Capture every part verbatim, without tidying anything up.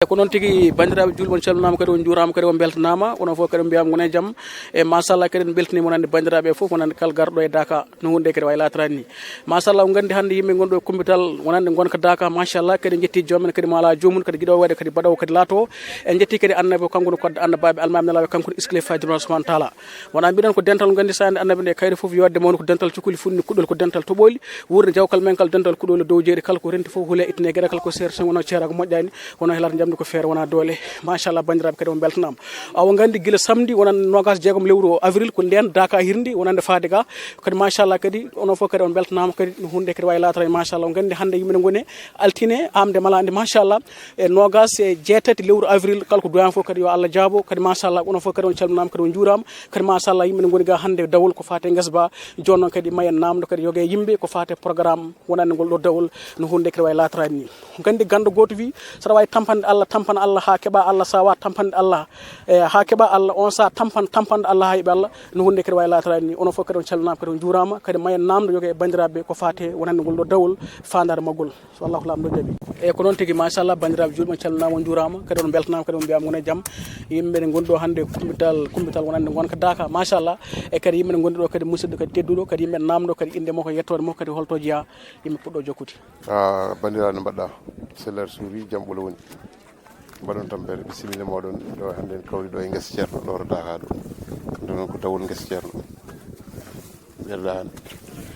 E ko noon tigi, banndiraaɓe juulɓe, on calminaama kadi, on njuuraama kadi, on mbeltanaama. Onon fof kadi on mbiyaama ngone jam. E machallah kadi en mbeltaniima wonande banndiraaɓe fof, wonande kala garɗo e Daka, no huunde kadi wayi laatarani ni. Machallah, on nganndi hannde yimɓe ngonɗo e kumbital wonande ngonka Daka, machallah kadi en njetti joom en kadi mo alaa joomum kadi giɗo waɗde kadi baɗowo kadi laato. En njetti kadi annabi o, kanko no kodda annabaaɓe, almaami nelaaɓe, kanko no iskile fadima subhanahu wa taala. Wona mbiɗen ko dental nganndi sande annabi nde kayre fof yodde mawni ko dental cukuli funni kuɗɗol ko dental toɓoli. Wuurde jawkal men kal dental kuɗɗol dow jeeri kala ko renti fof hule ittine geɗe kala ko seer sen wona ceera ko moƴƴani. Kono helata njamdi ko feere wona doole. Machallah, banndiraaɓe kadi on mbeltanaama. Awa nganndi gila samedi wonande nogas jeegom lewru o avril ko ndeen Daka hirndi wonande faade ga. Kadi machallah kadi onon fof kadi on mbeltanaama kadi no huunde kadi wayi laatara machallah. On nganndi hannde yimɓe ne ngoni altine amde malande machallah. E nogas e jeetati lewru avril kala ko duwan fof kadi yo Allah jaabo. Kadi machallah onon fof kadi on calminaama kadi on njuuraama. Kadi machallah yimɓe ne ngoni ga hannde dawol ko faate ngesa ba. Jooni noon kadi ma en naamdo kadi yoge yimɓe ko faate programme wonande ngol ɗo dawol no huunde kadi wayi laatarani ni. Nganndi ganndo gooto wi saɗa waawi tampande Allah, tampana Allah haa keɓa Allah, sawa tampande Allah, e, haa keɓa Allah, on sa tampan, tampande Allah haa heɓa Allah, no huunde kadi wayi laatarani ni. Onon fof kadi on calminaama kadi on njuuraama, kadi ma en naamdo yoge e banndiraaɓe ko faate wonande ngol ɗo dawol faandaare maggol. So Allahu laamɗo jaɓi. E ko noon tigi, machallah, banndiraaɓe juulɓe, on calminaama, on njuuraama, kadi on mbeltanaama, kadi on mbiyaama ngone jam. Yimɓe ne ngoni ɗo hannde kumbital, kumbital wonande ngonka Daka, machallah. E kadi yimɓe ne ngoni ɗo kadi musidɗo kadi tedduɗo, kadi yimɓe naamdo kadi innde makko, yettoode makko, kadi holto jeyaa, yimɓe puɗɗo jokkude. A banndiraaɗo, no mbaɗɗa? Seller suuɗi, jam ɓolo woni. Mbaɗon tampere, bisimilla mooɗon. Ɗo hannde en kawri ɗo e ngesa Ceerno, ɗo to Daka ɗo. Kam ɗo noon ko dawol ngesa Ceerno. Ɓerɗa hannde.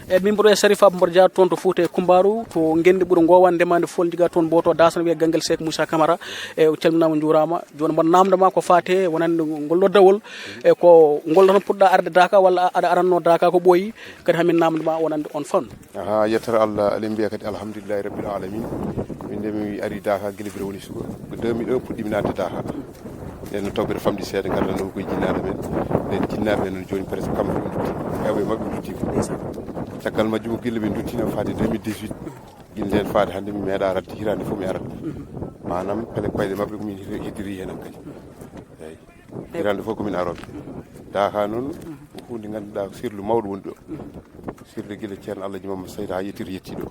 E min mboɗo e Sarifa Mboɗo Dia toon to Fouta e Kumbaaru, to ngenndi ɓuri Ngoowan, ndemaande Fool Ndiga toon Mboto Daasana, wiyee Ganngel Seek Moussa Camara. E o calminaama, njuuraama. Jooni mboɗo naamndo ma ko faate wonande ngol ɗo dawol. E ko ngol tan puɗɗa arde Daka walla aɗa aranno Daka ko ɓooyi? Kadi hamin naamndo ma wonande on fan. Aha, yettere Allah, aɗen mbiya kadi alhamdulillahi rabbil alamin. Min de mi ari Daka gila mbiɗa woni suka. Ko deux mille un puɗɗimi naatde Daka. Nden no taw mbiɗa famɗi seeɗa, ngardanoo koye jinnaaɓe men. Nden jinnaaɓe men noon jooni presque kamɓe ɓe ndutti. Heewɓe maɓɓe nduttiima. Caggal majjum gila ɓe nduttiino faade deux mille dix-huit. Gila nden faade hannde mi meeɗa arat, hitaande fof mi arat. Maanaam pele koyɗe maɓɓe ko min heddiri heen hankadi. Eeyi. Hitaande fof ko min arooɓe. Daka noon ko huunde ngannduɗaa ko sirlu mawɗo woni ɗo. Sirlu gila Ceerno Alhaji Mamma Seydi haa yettii to yettii ɗo.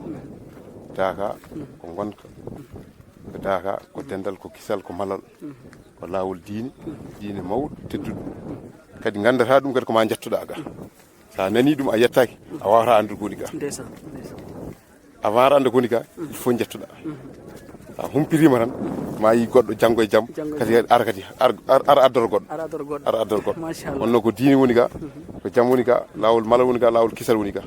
Daka ko ngonka. Ko Daka ko denndal, ko kisal, ko malal. Ko laawol diine, diine mawɗo, tedduɗo. Kadi nganndataa ɗum kadi ko ma njettoɗaa ga. So a nanii ɗum a yettaaki, a waawataa anndude ko woni ga. Ndeysaan, ndeysaan. Avant aɗa annda ko woni ga, il faut njettoɗaa. So a humpitiima tan, ma yi goɗɗo janngo e jam, Janngo e kadi jam. Ara kadi, ar, ar, ar addoro goɗɗo. Ara addoro goɗɗo. Ara addoro goɗɗo. Machallah. Wonno ko diine woni ga, ko jam woni ga, laawol malal woni ga, laawol kisal woni ga.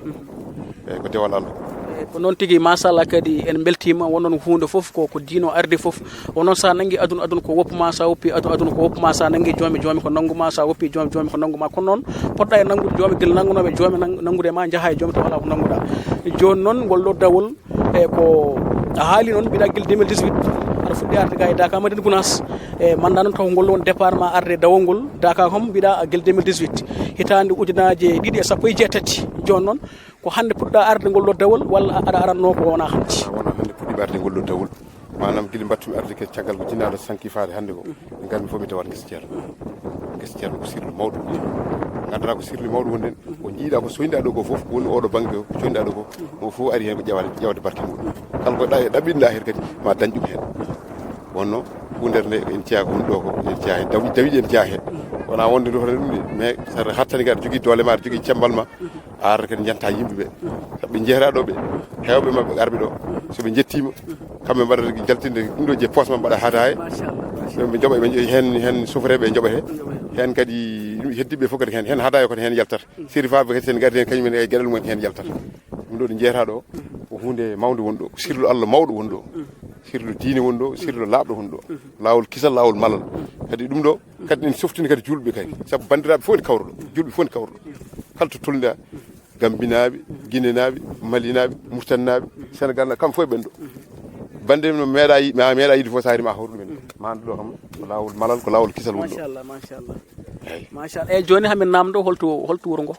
Eeyi, ko dewal Allah. Eeyi, ko noon tigi, machallah, kadi en mbeltiima. Won noon huunde fof ko, ko diine o ardi fof. Won noon so a nanngi aduna, aduna ko woppu ma, so a woppi aduna, aduna ko woppu ma, so a nanngi joome, joome ko nanngu ma, so a woppi joome, joome ko nanngu ma. Kono noon, poɗɗa e nanngude joome gila nanngunooɓe joome, nang-, nanngude ma, njaha e joome taw alaa ko nannguɗaa. Jooni noon, ngol ɗo dawol, e ko a haali noon, mbiɗa gila deux mille dix-huit, aɗa fuɗɗi arde ga e Daka Madina Gounass. E manda noon taw ngol won départ ma arde dawol ngol, Daka kam mbiɗa gila deux mille dix-huit. Hitaande ujunaaji ɗiɗi e sappo e jeetati. Jooni noon, ko hannde puɗɗa arde ngol ɗo dawol, walla aɗa aranno ko wona hannde? Wona hannde puɗɗiɓe arde ngol ɗo dawol. Maanaam gila mbaɗtumi arde ke caggal ko jinnaaɗo sanki faade hannde ko. Ngarmi fof mi tawat ngesa Ceerno. Ngesa Ceerno ko sirlu mawɗo woni. Ngannduɗaa ko sirlu mawɗo woni ɗen. Ko jiiɗa ko soyɗa ɗo ko fof, ko woni oɗo bannge ko coyɗa ɗo ko. Mo fof ari heen ko ƴewaade, ƴewaade barke mum. Kala ko ɗa-, ɗaɓɓinɗa heen kadi ma dañ ɗum heen. Wonno huunde nde en ciya ko ɗo ko, en ciya heen. Dawi, dawi en ciya heen. Wona wonde ɗo tan ɗum de, mais so aɗa hattani kadi aɗa jogii doole ma, aɗa jogii cemmbal ma, a arata kadi njanta yimɓe ɓe. Sabu ɓe njehata ɗo ɓe, heewɓe maɓɓe arɓe ɗo. So ɓe njettiima, kamɓe mbaɗata jaltinde ɗum ɗo je poos ma mbaɗa haadaye. Machallah, machallah. Ɓe njoɓa, ɓe njo-, heen, heen sofreeɓe njoɓete. Heen kadi ɗum heddiɓe fof kadi heen, heen haadaye kadi heen yaltata. Sirifaaɓe kadi sen ngardi heen kañum en e geɗal mum heen yaltata. Ɗum ɗo ɗo njehata ɗo, ko huunde mawnde woni ɗo, ko sirlu Allah mawɗo woni ɗo. Sirlu diine woni ɗo, sirlu laaɓɗo woni ɗo. Laawol kisal, laawol malal. Kadi ɗum ɗo, kadi en softini kadi juulɓe kadi. Sabu banndiraaɓe fof ene kawra ɗo, juulɓe fof ene kawra ɗo. Kala to tolniɗaa, Gambinaaɓe, Guinénaaɓe, Malinaaɓe, Muritaninaaɓe, Senegalnaaɓe, kamɓe fof e ɓen ɗo. Bannde no meeɗa yi-, ma meeɗa yiide fof so ari ma hawru ɗumen. Maande ɗo kam, ko laawol malal, ko laawol kisal woni ɗo. Machallah, machallah. Eeyi. Machallah. Eeyi, jooni hamin naamndo holto, holto wuro ngo?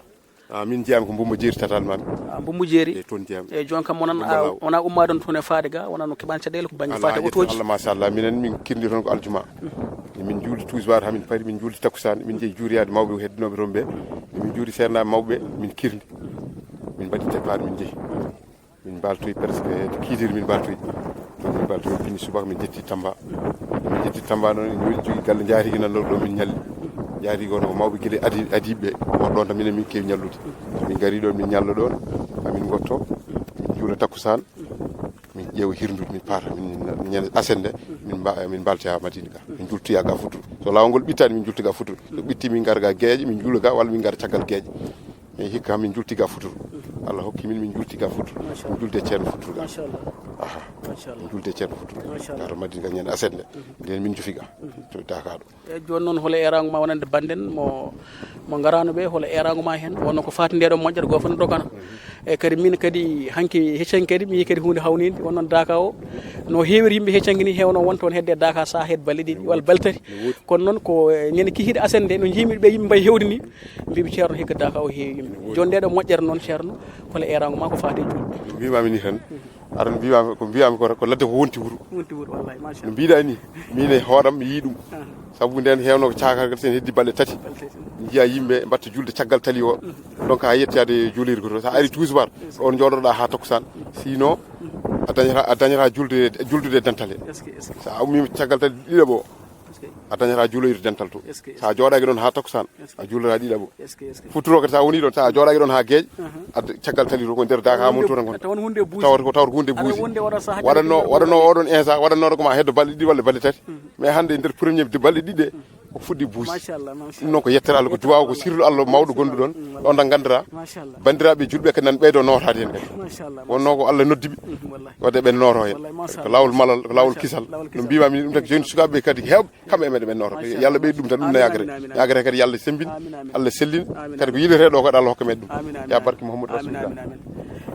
Ah, min jeyaami ko Mbumbo Jeeri tatal mami. Ah, Mbumbo Jeeri. E toon jeyaami. E jooni kam, onon, Mbumbo a, Law. Wona ummaade on toon e faade ga, wona no keɓaani caɗeele ko bannge faate otooji? Alaa, yettere Allah, machallah. Minen min kirndi toon ko aljuma. Min njuuldi tuusbaar, hamin pari, min njuuldi takkusaan, min njehi juuriyaade mawɓe heddinooɓe toon ɓe. Min njuuri seernaaɓe mawɓe ɓe, min kirndi. Min mbaɗi départ, min njehi. Min mbaaltoyi presque kiidiiri, min mbaaltoyi. Toon min mbaaltoyi, min pinni subaka, min njetti Tamba. Min Yetti Tamba noon, en jogii galle njaatigi nan ɗo, ɗo min ñalli. Njaatigi o ko mawɓe gila adi, adiiɓe, o ɗon tan minen min keewi ñallude. So min ngarii ɗoon, min ñalla ɗoon, haa min ngotto, min juula takkusaan, min ƴeewa hirndude, min paata, min ñande asende, min mba-, min mbalta haa Madina ga. Min njultoya ga futuro. So laawol ngol ɓittaani, min njulta ga futuro. So ɓitti, min ngara ga geeƴe, min njuula ga, walla min ngara caggal geeƴe. Mais hikka, min njulti ga futuro. Allah hokki min, min njulti ga futuro. Machallah. Min njulde ceerno futuro ga. Machallah. Aha. Machallah. Min njulde ceerno futuro. Machallah. Ga to Madina ga ñande asende. Nden min njufi ga. To Daaka ɗo. E jooni noon, hol eeraango ma wonande bannden mo, mo ngaraano ɓe, hol eeraango ma heen? Wonno ko faati nde ɗo moƴƴere, goo fof no dogana. E kadi min kadi hanki heccanki kadi, mi yii kadi huunde hawniinde, won noon Daaka o. No heewiri yimɓe heccanki ni, heewno won toon hedde Daaka sahaa hedde balɗe ɗiɗi walla balɗe tati. Kono noon ko, e, ñande kikiiɗe asende nde, no njiimi ɓe yimɓe mbayi hewde ni, mbiimi ceerno hikka Daaka o heewi yimɓe. Jooni nde ɗo moƴƴere noon ceerno, hol eeraango ma ko faati e juulde? Mbiimi ni tan, aran mbiimi ko, mbiimi ko, ko ladde ko wonti wuro. Wonti wuro, wallahi, machallah. No mbiɗa ni, min e hooram mi yii ɗum. Ah. Sabu nden heewno ko caakargal sen heddi balɗe tati. Balɗe tati. Njiya yimɓe mbatta julde caggal tali o. Donc a yettoyaade juulirde to. Sa ari tusubar, on jooɗoɗa haa takkusaan. Sinon, a dañata, a dañata julde, juldude dental he. Est-ce que, est-ce que? Sa ummima caggal tali ɗiɗaɓo, est-ce que? A dañata juuloyde dental to. Est-ce que? Sa jooɗaaki ɗon haa takkusaan, est-ce que? A juulata ɗiɗaɓo. Est-ce que, est-ce que? Futuro kadi sa woni ɗon, sa jooɗaaki ɗon haa geeƴ, aha, a d-, caggal tali to ko nder Daaka haa Montuura ngon. Tawa hunde buusi. Tawata ko, tawata ko hunde buusi. Aɗa wonde waɗa saha waɗanno, waɗanno oɗon instant, waɗanno ko ma heddo balɗe ɗiɗi walla balɗe tati. Mhm. Mais hannde e nder premier de balɗe ɗiɗi ɗe, ko fuɗɗi buusi. Machallah, machallah. Ɗum noon ko yettere Allah, ko duwaaw, ko sirlu Allah mawɗo gondu ɗon. Mm, wallahi. Ɗon tan nganndiraa. Machallah. Banndiraaɓe julɓe kadi nan ɓeydo nootaade heen kadi. Machallah, wonnoo ko Allah noddi ɓe. Mm, wallahi. Wadde ɓe nooto heen. Wallahi, machallah. Ko laawol malal, ko laawol kisal. Machallah. Laawol kisal. No mbiimi min ɗum tan, jooni sukaaɓe kadi heewɓe, kamɓe e meɗen ɓe nooto. Machallah. Yo Allah ɓeydu ɗum tan, ɗum no yaagre. Amin, amin, amin. Yaagre kadi yo Allah sembin, amin, amin, Allah sellin. Amin, kadi ko yiɗetee ɗo kadi Allah hokka men ɗum. Amin, amin, ya barke Muhammadu Rasulullah. Amin, amin.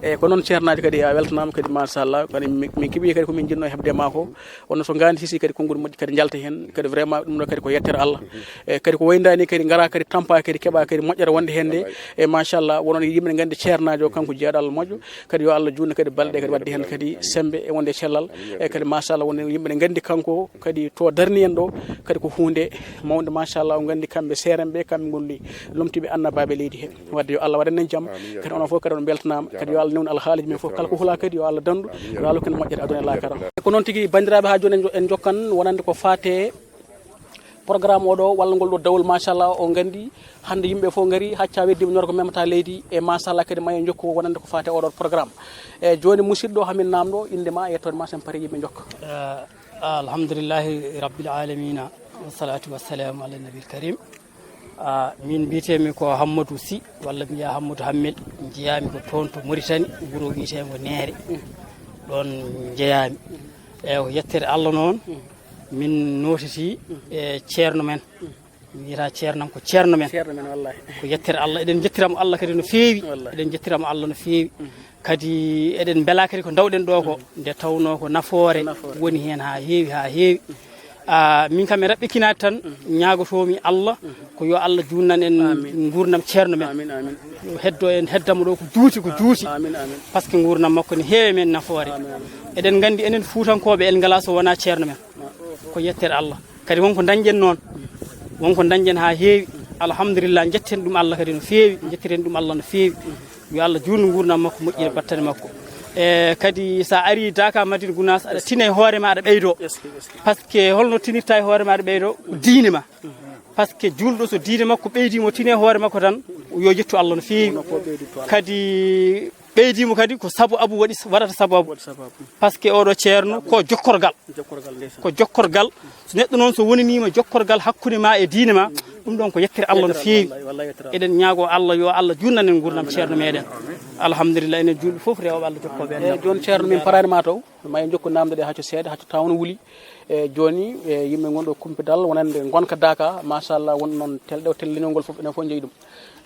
Eeyi, ko noon ceernaajo kadi a weltanaama kadi, machallah. Kadi min, min keɓii kadi ko min njiɗnoo heɓde maa ko. Wonno so ngaandi sisi kadi konnguɗi moƴƴi kadi njalta heen. Kadi vraiment ɗum ɗo kadi ko yettere Allah. E kadi ko wayndaani kadi ngara kadi tampa kadi keɓa kadi moƴƴere wonde heen nde. E machallah, wonon yimɓe ne nganndi ceernaajo o kanko jeyaɗo Allah moƴƴo. Kadi yo Allah juutnu kadi balɗe kadi wadde heen kadi sembe e wonde cellal. E kadi machallah, wonon yimɓe ne nganndi kanko kadi to darni en ɗo kadi ko huunde mawnde machallah. O nganndi kamɓe seerenɓe, kamɓe ngoni lomtiiɓe annabaaɓe leydi he. Wadde yo Allah waɗan en jam. Amin, ya kadi onon fof kadi on mbeltanaama. Kadi yo Allah newnu alhaaliji men fof. Kala ko hulaa kadi yo Allah danndu. Yo Allah hokku en moƴƴere aduna e laakara. Ko noon tigi, banndiraaɓe, haa jooni en jo-, en njokkan wonande ko faate programme oɗo walla ngol ɗo dawol, machallah, o nganndi hannde yimɓe fof ngari, hacca weddiima ñooro ko memata leydi, e machallah kadi ma en njokku wonande ko faate oɗo programme. E jooni musidɗo, hamin naamɗo innde ma, yettoode ma, sen pari yimɓe njokka. Eh, alhamdulillahi rabbil alamina, wassalatu wassalamu ala nabil karim. Ah, min mbiyetee-mi ko Hammadou Sy, walla mbiya Hammadou Hammel, njeyaa-mi ko toon to Mauritanie, wuro wiyeteengo Neere. Ɗoon njeyaa-mi. Eeyi, ko yettere Allah noon, min nootitii e ceerno men. Mi wiyata ceerno am ko ceerno men. Ceerno men, wallahi. Ko yettere Allah. Eɗen njettiramo Allah kadi no feewi. Wallahi. Eɗen njettiramo Allah no feewi. Kadi eɗen mbela kadi ko ndawɗen ɗo ko, nde tawnoo ko nafoore woni heen haa heewi, haa heewi. Ah, min kam mi raɓɓikinaade tan, ñaagotoomi Allah, ko yo Allah juutnan en nguurndam ceerno men. Amin, amin. Yo heddo en, heddamo ɗo ko juuti, ko juuti. Amin, amin. Par ce que nguurndam makko ne heewi men nafoore. Amin, amin. Eɗen nganndi enen Fuutankooɓe en ngalaa so wonaa ceerno men. Ko yettere Allah. Kadi wonko dañƴen noon, wonko dañƴen haa heewi. Alhamdulillah, njetten ɗum Allah kadi no feewi, njettiren ɗum Allah no feewi. Yo Allah juutnu nguurndam makko, moƴƴina battane makko. E kadi, so a arii Daaka Madina Gunaas, aɗa tina e hoore ma, aɗa ɓeydoo. Est-ce que, est-ce que? Par ce que holno tinirta e hoore ma, aɗa ɓeydoo? Ko diine ma. Par ce que juulɗo, so diine makko ɓeydiima, o tini e hoore makko tan, yo yettu Allah no feewi. Kadi ɓeydiima kadi ko sabu abu waɗi, waɗata sabu abu. Waɗi sabu abu. Par ce que oɗo ceerno ko jokkorgal. Jokkorgal, ndeysaan. Ko jokkorgal. So neɗɗo noon so wonaniima jokkorgal hakkunde ma e diine ma, ɗum ɗon ko yettere Allah no feewi. Wallahi, wallahi, yettere Allah. Eɗen ñaagoo Allah, yo Allah juutnan en nguurndam ceerno meɗen. Alhamdulillah, enen juulɓe fof, rewɓe Allah, jokkooɓe Allah. Eeyi, jooni ceerno, min paraani ma taw. Ma en njokku naamnde ɗe hacco seeɗa, hacco taw no wuli. E jooni, e yimɓe ngonɗo Kumpidal, wonande ngonka Daaka, machallah, won noon tel-, ɗo tellinol ngol fof, enen fof njeyi ɗum.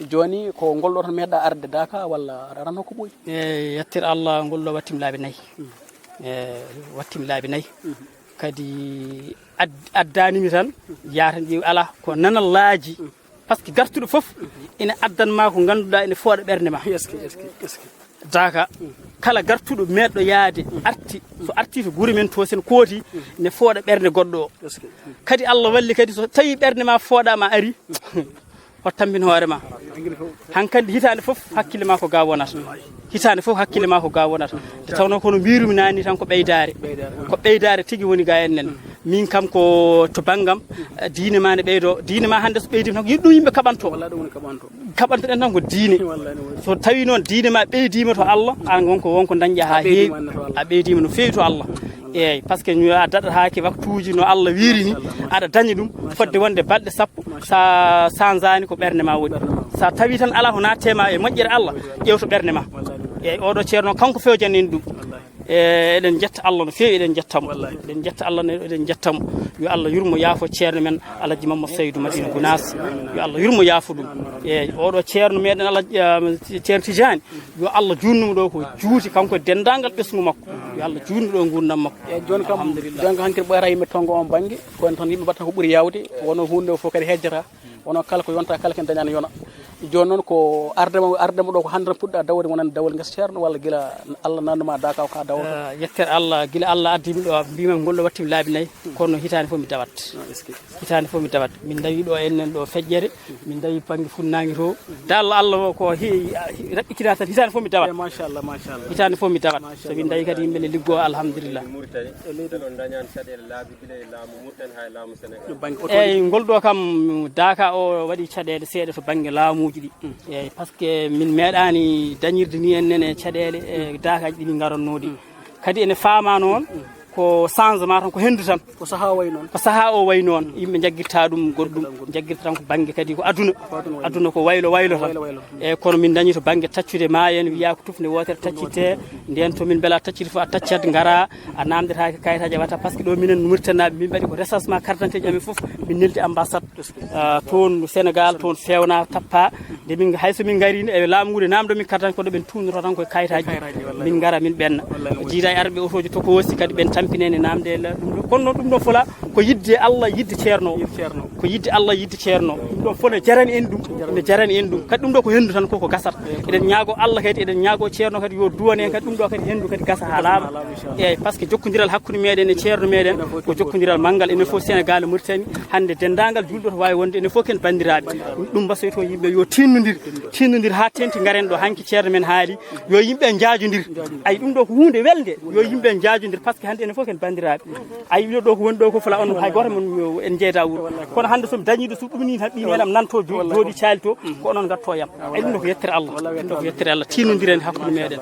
Jooni, ko ngol ɗo tan meeɗa arde Daaka, walla aɗa aran ko ɓooyi? E yettere Allah, ngol ɗo wattiimi laabi nayi. Mm. E wattiimi laabi nayi. Mm. Kadi ad-, addaani mi tan, yaa tan ƴeewi alaa, ko nanallaaji. Mm. Par ce que gartuɗo fof ina addan ma ko ngannduɗaa ina fooɗa ɓernde ma. Est-ce que, est-ce que, est-ce que? Daaka, kala gartuɗo meeɗɗo yaade, arti, so arti to gure men to sen kooti, ne fooɗa ɓernde goɗɗo o. Est-ce que? Kadi Allah walli kadi so tawi ɓernde ma fooɗaama ari, o tambin hoore ma. Hankadi hitaande fof hakkille ma ko ga wonata. Hitaande fof hakkille ma ko ga wonata. Nde tawnoo kono mbiirumi naani tan ko ɓeydaare. Ko ɓeydaare tigi woni ga en nen. Min kam ko to banngam, eh, diine ma ne ɓeydo. Diine ma hannde so ɓeydiima tan ko yiɗ ɗum yimɓe kaɓanto. Wallay ɗum woni kaɓanto. Kaɓantoɗen tan ko diine. Wallay ɗum woni. So tawi noon diine ma ɓeydiima to Allah, an wonko, wonko dañƴa ha heewi. Ɓeydiima anne to Allah. A ɓeydiima no feewi to Allah. Eeyi, parce que ñu a daɗataake waktuuji no Allah wiiri ni, aɗa dañi ɗum, fodde wonde balɗe sappo, sa sanzaani ko ɓernde ma woni. Sa tawi tan alaa ko natte ma e moƴƴere Allah, ƴeewto ɓernde ma. Eeyi, oɗo ceerno kanko fewjani en ɗum. E, eɗen jetta Allah no feewi, eɗen jetta mo. Eɗen jetta Allah no, eɗen jetta mo. Yo Allah yurmo yaafo ceerno men Alhaji Mamma Seydou Madina Gounass. Yo Allah yurmo yaafo ɗum. Eeyi, oɗo ceerno meɗen Allah, eh, ceerno Tijani. Yo Allah juutnu mo ɗo ko juuti kanko e denndaangal ɓesngu makko. Yo Allah juutnu ɗo nguurndam makko. Eeyi, jooni kam, alhamdulillah. Jooni kam hanki ɓooyata yimɓe tongo on bannge, ko en tan yimɓe mbaɗata ko ɓuri yaawde, wonno huunde o fof kadi hejjata, wonno kala ko yonta kala ken dañaani yona. Jooni noon ko ardema, ardema ɗo ko hannde tan puɗɗa dawde wonande dawol ngesa ceerno walla gila Allah nannuma daka o ka dawol? Ah, yettere Allah, gila Allah addi mi ɗo, mbimi ngol ɗo watti mi laabi nayi, kono hitaande fof mi dawat. Ah, est-ce que Hitaande fof mi dawat. Min ndawi ɗo enen ɗo feƴƴere, min ndawi bannge funnaange to. Da Allah, Allah o ko he-, he-, raɓɓitinaa tan, hitaande fof mi dawat. Eh, machallah, machallah. Hitaande fof mi dawat. Machallah. So min ndawi kadi yimɓe ne liggoo, alhamdulillah. Mauritanie, ɓe ɗon dañaani caɗeele laabi gila e laamu Mauritanie haa e laamu Sénégal. Eeyi, ngol ɗo kam, daaka o waɗi caɗeele seeɗa to bannge laamuuji ɗi. Mm. Eeyi, parce que min meeɗaani dañirde ni en nene caɗeele, e daakaaji ɗi min ngarannoo ɗi. Mm. Kadi ene faama noon, ko changement tan, ko henndu tan. Ko sahaa o wayi noon. Ko sahaa o wayi noon. Yimɓe njaggirta ɗum goɗɗum, njaggirta tan ko bannge kadi ko aduna. Ko aduna wayi noon. Aduna ko waylo waylo tan. Waylo waylo. Eeyi, kono min dañi to bannge taccude maayo en, wiyaa ko tufnde wootere taccitee. Ndeen to min mbela tacciti fof a taccat, ngara, a naamndetaake kayitaaji a waɗata. Parce que ɗo minen Mauritanie naaɓe, min mbaɗi ko recensement carte d'identité ji amen fof, min neldi ambassade. Ah, toon Sénégal, toon feewna, tappa. Nde min, hay so min ngari e laamu ngu, nde naamndo min carte d'identité, kono ɓen tuunnoto tan koye kayitaaji. Kayitaaji, wallay. Min ngara, min ɓenna. Wallay, wallay. Jiida e arɓe otooji tokoosi, kadi ɓen tampinani naamnde e la-, ɗum ɗo. Kono noon ɗum ɗo fola ko yiɗde Allah, yiɗde ceerno o. Yiɗde ceerno o. Ko yiɗde Allah, yiɗde ceerno o. Ɗum ɗo fola jarani en ɗum. Jarani. Ne jarani en ɗum. Kadi ɗum ɗo ko henndu tan, ko ko gasat. Eeyi, ko. Eɗen ñaago Allah kadi, eɗen ñaago ceerno kadi yo duwan en kadi, ɗum ɗo kadi henndu kadi gasa haa laaɓa. Haa laaɓa, inchallah. Eeyi, parce que jokkondiral hakkunde meɗen e ceerno meɗen ko jokkondiral manngal. Enen fof Sénégal e Mauritanie, hannde denndaangal juulɓe to waawi wonde, enen fof ken banndiraaɓe. Ɗum mbasoyto yimɓe yo tinnondir, tinnondir haa tenti ngaren ɗo hanki ceerno men haali, yo yimɓe njaajondir. Ay, ɗum ɗo ko huunde welde, yo yimɓe njaajondir, parce que hannde enen fof ken banndiraaɓe. Ay, ɗo, ɗo ko woni ɗo ko fula on, hay gooto mon en jeyda wuro. Kono hannde so mi dañii ɗo, so ɗum ni tan ɓii men am nanto jo-, jooɗi caalito, ko onon ngatto yam. Ay, ɗum ɗo ko yettere Allah. Ɗum ɗo ko yettere Allah. Tinnondiren hakkunde meɗen.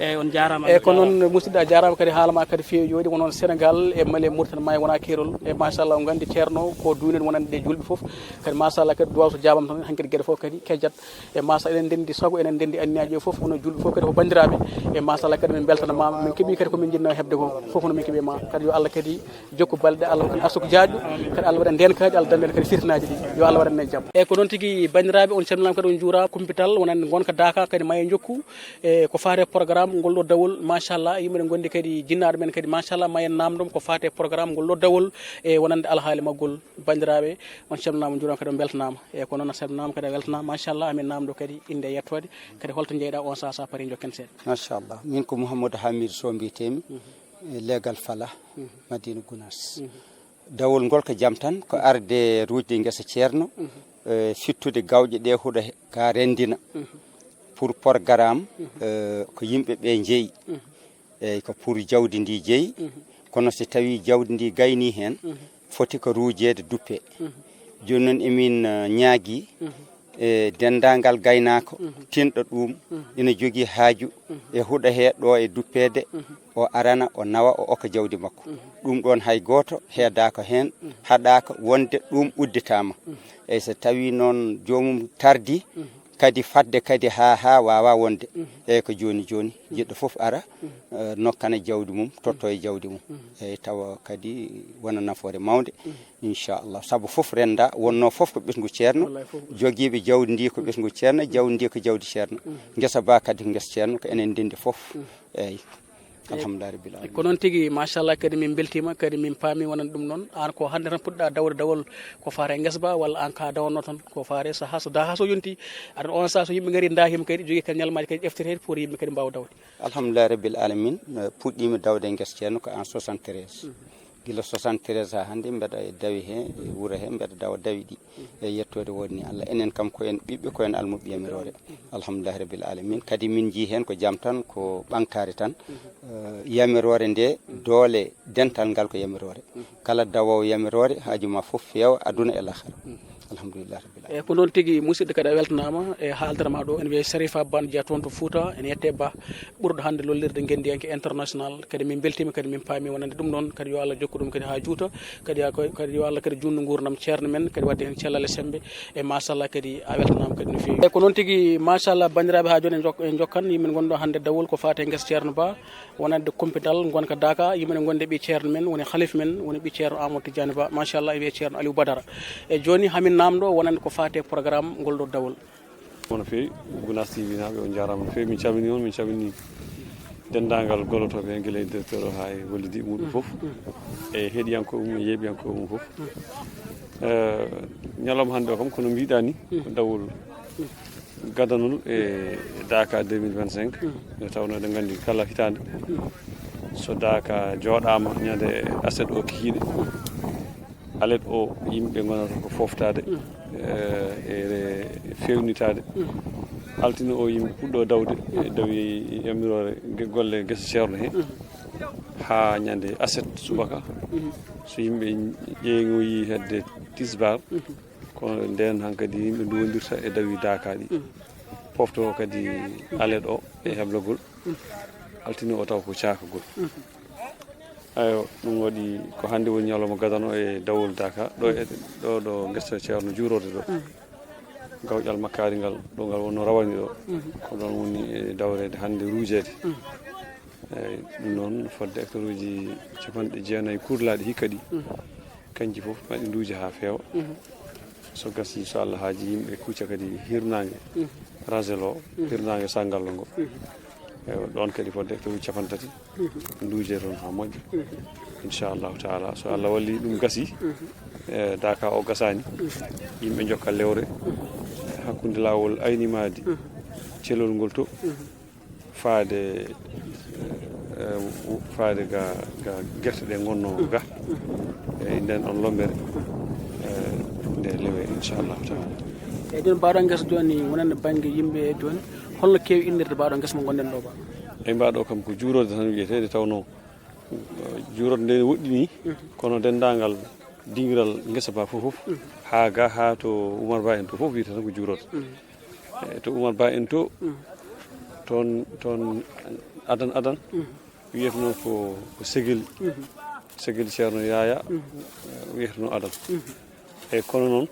Eeyi, on jaaraama. Eeyi, ko noon, musidɗo, a jaaraama kadi, haala ma kadi feewi jooɗi, wonon Sénégal e Mali e Mauritanie, maayo wona keerol. E machallah, on nganndi ceerno ko duwnen wonande ɗe juulɓe fof. Kadi machallah kadi duwaw so jaabama tan, hankadi geɗe fof kadi kejjat. E machallah, eɗen ndenndi sago, eɗen ndenndi anniyaaji o fof, wono juulɓe fof kadi ko banndiraaɓe. E machallah kadi min mbeltanama, min keeɓi kadi ko min njiɗno heɓde ko fof, no min keeɓi ma. Kadi yo Allah kadi jokku balɗe, Allah waɗan arsuku jaajɗo, kadi Allah waɗan ndenkaaji, Allah dannden kadi fitinaaji ɗi. Yo Allah waɗan en jam. Eeyi, ko noon tigi, banndiraaɓe, on calminaama kadi, on njuuraama. Kumpital wonande ngonka Daaka kadi maayo njokku. E ko faati e programme ngol ɗo dawol, machallah, yimɓe ne ngondi kadi, jinnaaɗo men kadi, machallah, ma en naamndom ko faati e programme ngol ɗo dawol e wonande alhaali maggol. Banndiraaɓe, on calminaama, on njuuraama kadi, on mbeltanaama. E ko noon a salminaama kadi, a weltanaama, machallah, amin naamndo kadi innde e yettoode, kadi holto njeyɗaa on sahaa, so a parii njokken seeɗa. Machallah, min ko Mouhamadou Hamidou Sow mbiyetee-mi, e leegal Fala, Madina Gounass. Dawol ngol ko jam tan, ko arde ruujde ngesa ceerno, e fittude gawƴe ɗe huɗo he, ga renndina. Pour programme, e, ko yimɓe ɓe njeyi. Eeyi, ko pour jawdi ndi jeyi. Kono so tawii jawdi ndi gaynii heen, foti ko ruujeede duppee. Jooni noon emin, eh, ñaagii, e denndaangal gaynaako tinɗo ɗum, ina jogii haaju e huɗo hee ɗo e duppeede, o arana, o nawa, o okka jawdi makko. Ɗum ɗoon hay gooto heedaaka heen, haɗaaka wonde ɗum udditaama. Eeyi, so tawii noon joomum tardii, kadi fadde kadi haa, haa waawa wonde. Eeyi, ko jooni jooni, jiɗɗo fof ara, eh, nokkana jawdi mum, totto e jawdi mum. Eeyi, tawa kadi wona nafoore mawnde, inchallah. Sabu fof rennda, wonno fof ko ɓesngu ceerno, jogiiɓe jawdi ndi ko ɓesngu ceerno, jawdi ndi ko jawdi ceerno. Ngesa ba kadi ko ngesa ceerno, ko enen ndenndi fof. Eeyi. Alhamdulillah rabbil alamin. Ko noon tigi, machallah, kadi min mbeltiima, kadi min paami wonande ɗum noon. Aan ko hannde tan puɗɗa dawde dawol ko faati e ngesa ba, walla aan ka dawanno tan ko faati e sahaa, so daaka so yonti, aɗa on sahaa so yimɓe ngari ndaakima kadi, jogii kadi ñalawmaaji kadi ƴefteteeɗi pour yimɓe kadi mbaawa dawde? Alhamdulillah rabbil alamin, eh, puɗɗiimi dawde e ngesa ceerno ko en soixante-treize. Gila soixante-treize haa hannde mbeɗa e dawi he, e wuro he, mbeɗa dawa dawi ɗi. E yettoode woni Allah. Enen kam ko en ɓiɓɓe, ko en almuɓɓe yamiroore. Alhamdulillah rabbil alamin. Kadi min njii heen ko jam tan, ko ɓamtaare tan. Eh, yamiroore nde, doole dental ngal ko yamiroore. Kala dawoowo yamiroore, haaju ma fof feewa, aduna e laakhara. Alhamdulillah rabbil alamin. E ko noon tigi, musidɗo, kadi a weltanaama e haaldere ma ɗo. Ene wiyee Sarifa Ban, jeyaa toon to Fuuta, ene yettee Ba, ɓurɗo hannde lollirde ngenndiyanke international. Kadi min mbeltiima, kadi min paami wonande ɗum noon, kadi yo Allah jokku ɗum kadi haa juuta, kadi haa ko, kadi yo Allah kadi juutnu nguurndam ceerno men, kadi waɗde heen cellal e semmbe, e machallah kadi a weltanaama kadi no feewi. E ko noon tigi, machallah, banndiraaɓe, haa jooni en jok-, en njokkan, yimɓe ngonɗo hannde dawol ko faati e ngesa ceerno Ba, wonande Kumpidal, ngonka Daaka, yimɓe ne ngonde ɓii ceerno men, woni halif men, woni ɓii ceerno Amadou Tidiani Ba, machallah, e wiyee ceerno Aliou Badara. E jooni, hamin naamɗo wonande ko faati e programme ngol ɗo dawol. Kono feewi, Gunaas T V naaɓe, on njaaraama no feewi. Min calminii on, min calminii denndaangal gollotooɓe heen, gila e directeur o haa e wallidiiɓe muɗum fof, e heɗiyankooɓe mum, e yeeɓiyankooɓe mum fof. Eh, ñalawma hannde o kam, kono mbiɗa ni, ko dawol gadanol e Daaka deux mille vingt-cinq. Nde tawnoo eɗen nganndi kala hitaande, so Daaka jooɗaama ñande aset o kikiiɗe, alet o yimɓe ngonata ko fooftaade, eh, e re-, feewnitaade. Altine o yimɓe puɗɗo dawde, e dawi yamiroore ge-, golle gese ceerno he. Haa ñande aset subaka, so yimɓe ƴeeŋoyi hedde tisbar, ko ndeen hankadi yimɓe nduwondirta e dawi Daaka ɗi. Pofto kadi alet o e heblagol. Altine o taw ko caakagol. Ayo, ɗum waɗi ko hannde woni ñalawma gadano e dawol Daaka, ɗo e, ɗo, ɗo ngesa ceerno juurorde ɗo. Gawƴal makkaari ngal, ɗo ngal wonno rawani ɗo. Ko ɗon woni e dawreede hannde ruujeede. Eyi, ɗum noon, fodde hectare uji capanɗe jeenayi kurlaaɗi hikka ɗi. Kanji fof, maɗi nduuja haa feewa. So gasi, so Allah haaji, yimɓe kucca kadi hirnaange, rasel o, hirnaange sangallo ngo. Ewa, ɗon kadi fodde hectare uji capanɗe tati. Nduuje toon haa moƴƴa. Inchallahu taala, so Allah walli ɗum gasi, e, Daaka o gasaani, yimɓe njokka lewre hakkunde laawol Ayni Maadi, celol ngol to, faade, eh, faade ga, ga gerte ɗe ngonno ga. E nden on lombere, eh, nde lewe, inchallahu taala. E jooni, mbaaɗo ngesa jooni, wonande bannge yimɓe jooni, holno keewi innirde mbaaɗo ngesa mo ngonɗen ɗo ba? E mbaaɗo kam ko juurorde tan wiyetee, nde tawnoo, eh, juurorde nde woɗɗini, kono denndaangal dingiral ngesa ba fof, fof, haa ga, haa to Oumar Ba en to fof wiyata tan ko juurorde. E to Oumar Ba en to, toon, toon adan, adan, wiyeteno ko, ko Segel, Segel Ceerno Yaya, wiyeteno adan. Eyi, kono noon,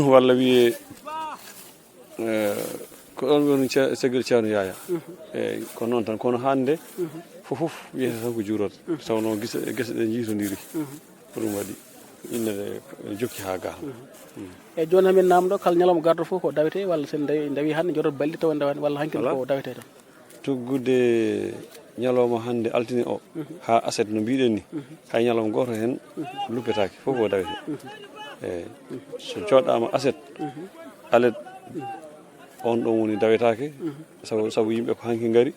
walla wiyee, eh, ko ɗon woni Ce-, Segel Ceerno Yaya. Eyi, ko noon tan, kono hannde, fof, fof wiyata tan ko juurorde. Tawnoo gese, gese ɗe njiitondiri. Ko ɗum waɗi innde nde jokki haa ga. E jooni, hamin naamɗo, kala ñalawma garɗo fof ko dawetee, walla sen ndawi, ndawi hannde, jooɗoto balɗe taw en ndawani, walla hankin ko dawetee tan? Tuggude ñalawma hannde altine o, haa aset no mbiɗen ni, hay ñalawma gooto heen luppetaake, fof ko dawetee. Eyi, so jooɗaama aset, alet, on ɗon woni dawetaake, sabu, sabu yimɓe ko hanki ngari,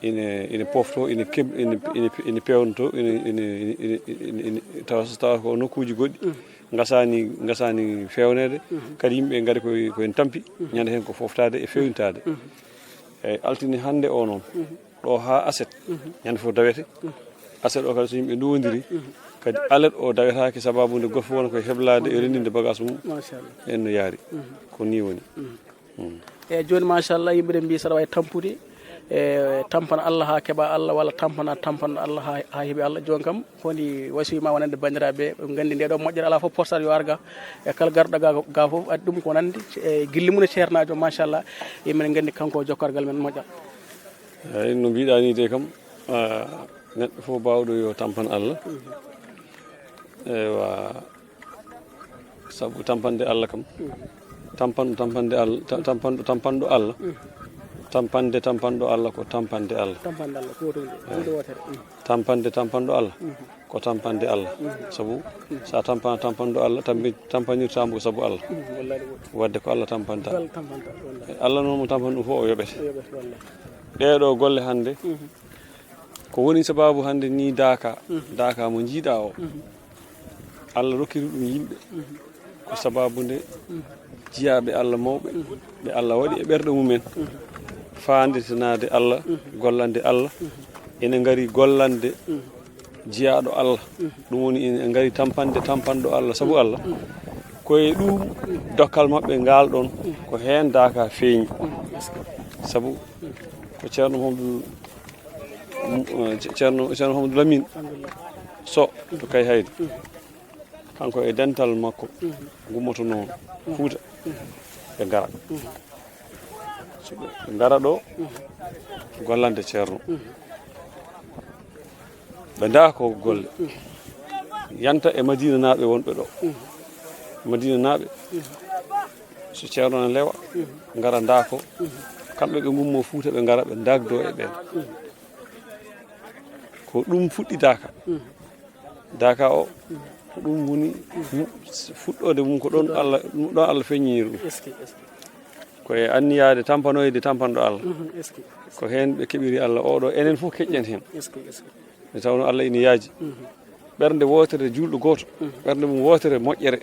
ina, ina pofto, ina kem-, ina, ina, ina peewnto, ina, ina, ina, ina, ina, tawa, tawa ko nokkuuji goɗɗi, ngasaani, ngasaani feewneede, kadi yimɓe ngari koye, koye tampi, ñande heen ko foftaade e feewnitaade. Eyi, altine hannde o noon, ɗo haa aset, ñande fof dawete. Aset o kadi so yimɓe nduwondiri, kadi alet o dawetaake, sababu nde goto fof wona koye heblaade e renndinde bagage mum. Machallah. En no yaari. Ko ni woni. Eyi, jooni, machallah, yimɓe ɗe mbiyi saɗa wawi tampude, e tampan Allah haa keɓa Allah, walla tampana, tampan Allah haa, haa heɓi Allah. Jooni kam, ko woni wasiyu ma wonande banndiraaɓe, ɓe nganndi nde ɗo moƴƴere alaa fof porsat yo ar ga, e kala garɗo ga, ga fof, addi ɗum ko wonande, e gilli mum e ceernaajo, machallah, yimɓe ne nganndi kanko o jokkorgal men moƴƴa. Eyi, no mbiɗa ni de kam, a, neɗɗo fof baawɗo yo tampan Allah. Eywa, sabu tampande Allah kam. Tampan-, tampande Allah, ta-, tampanɗo, tampanɗo Allah. Tampande, tampanɗo Allah ko tampande Allah. Tampande Allah, ko woni ɗum, woni wootere. Tampande, tampanɗo Allah ko tampande Allah. Sabu so a tampa-, tampanɗo Allah, tampi-, tampanirtaamo ko sabu Allah. Wallahi ɗum woni. Wadde ko Allah tampanta. Ko Allah tampanta, wallahi. E Allah noon mo tampan ɗum fof o yoɓete. O yoɓete, wallahi. Ɗee ɗo golle hannde, ko woni sababu hannde ni Daaka, Daaka mo njiiɗa o, Allah rokkiri ɗum yimɓe. Ko sababu nde jiyaaɓe Allah mawɓe, ɓe Allah waɗi e ɓerɗe mumen, Faanditinaade Allah, gollande Allah, ene ngari gollande jiyaaɗo Allah. Ɗum woni ene ngari tampande tampanɗo Allah sabu Allah. Ko e ɗum dokkal maɓɓe ngal ɗon, ko heen daaka feeñi. Sabu ko Ceerno Mouhamadou, Ceerno, Ceerno Mouhamadou Lamine Soh to Kayhayɗi. Kanko e dental makko ngummotonoo Fuuta, ɓe ngara. So ɓe ngara ɗo, gollande Ceerno. Ɓe ndaako golle. Yanta e Madinanaaɓe wonɓe ɗo. Madinanaaɓe, so Ceerno ne lewa, ngara ndaako. Kamɓe ɓe ngummoo Fuuta, ɓe ngara, ɓe ndaagdoo e ɓeen. Ko ɗum fuɗɗi daaka. Daaka o, ko ɗum woni fuɗɗoode mum, ko ɗon Allah, ɗum ɗon Allah feññiniri ɗum. Ko e anniyaade tampanoyde tampanɗo Allah. Ko heen ɓe keɓiri Allah oɗo, enen fof keƴƴen heen. Nde tawnoo Allah ina yaaji. Ɓernde wootere, juulɗo gooto, ɓernde mum wootere, moƴƴere.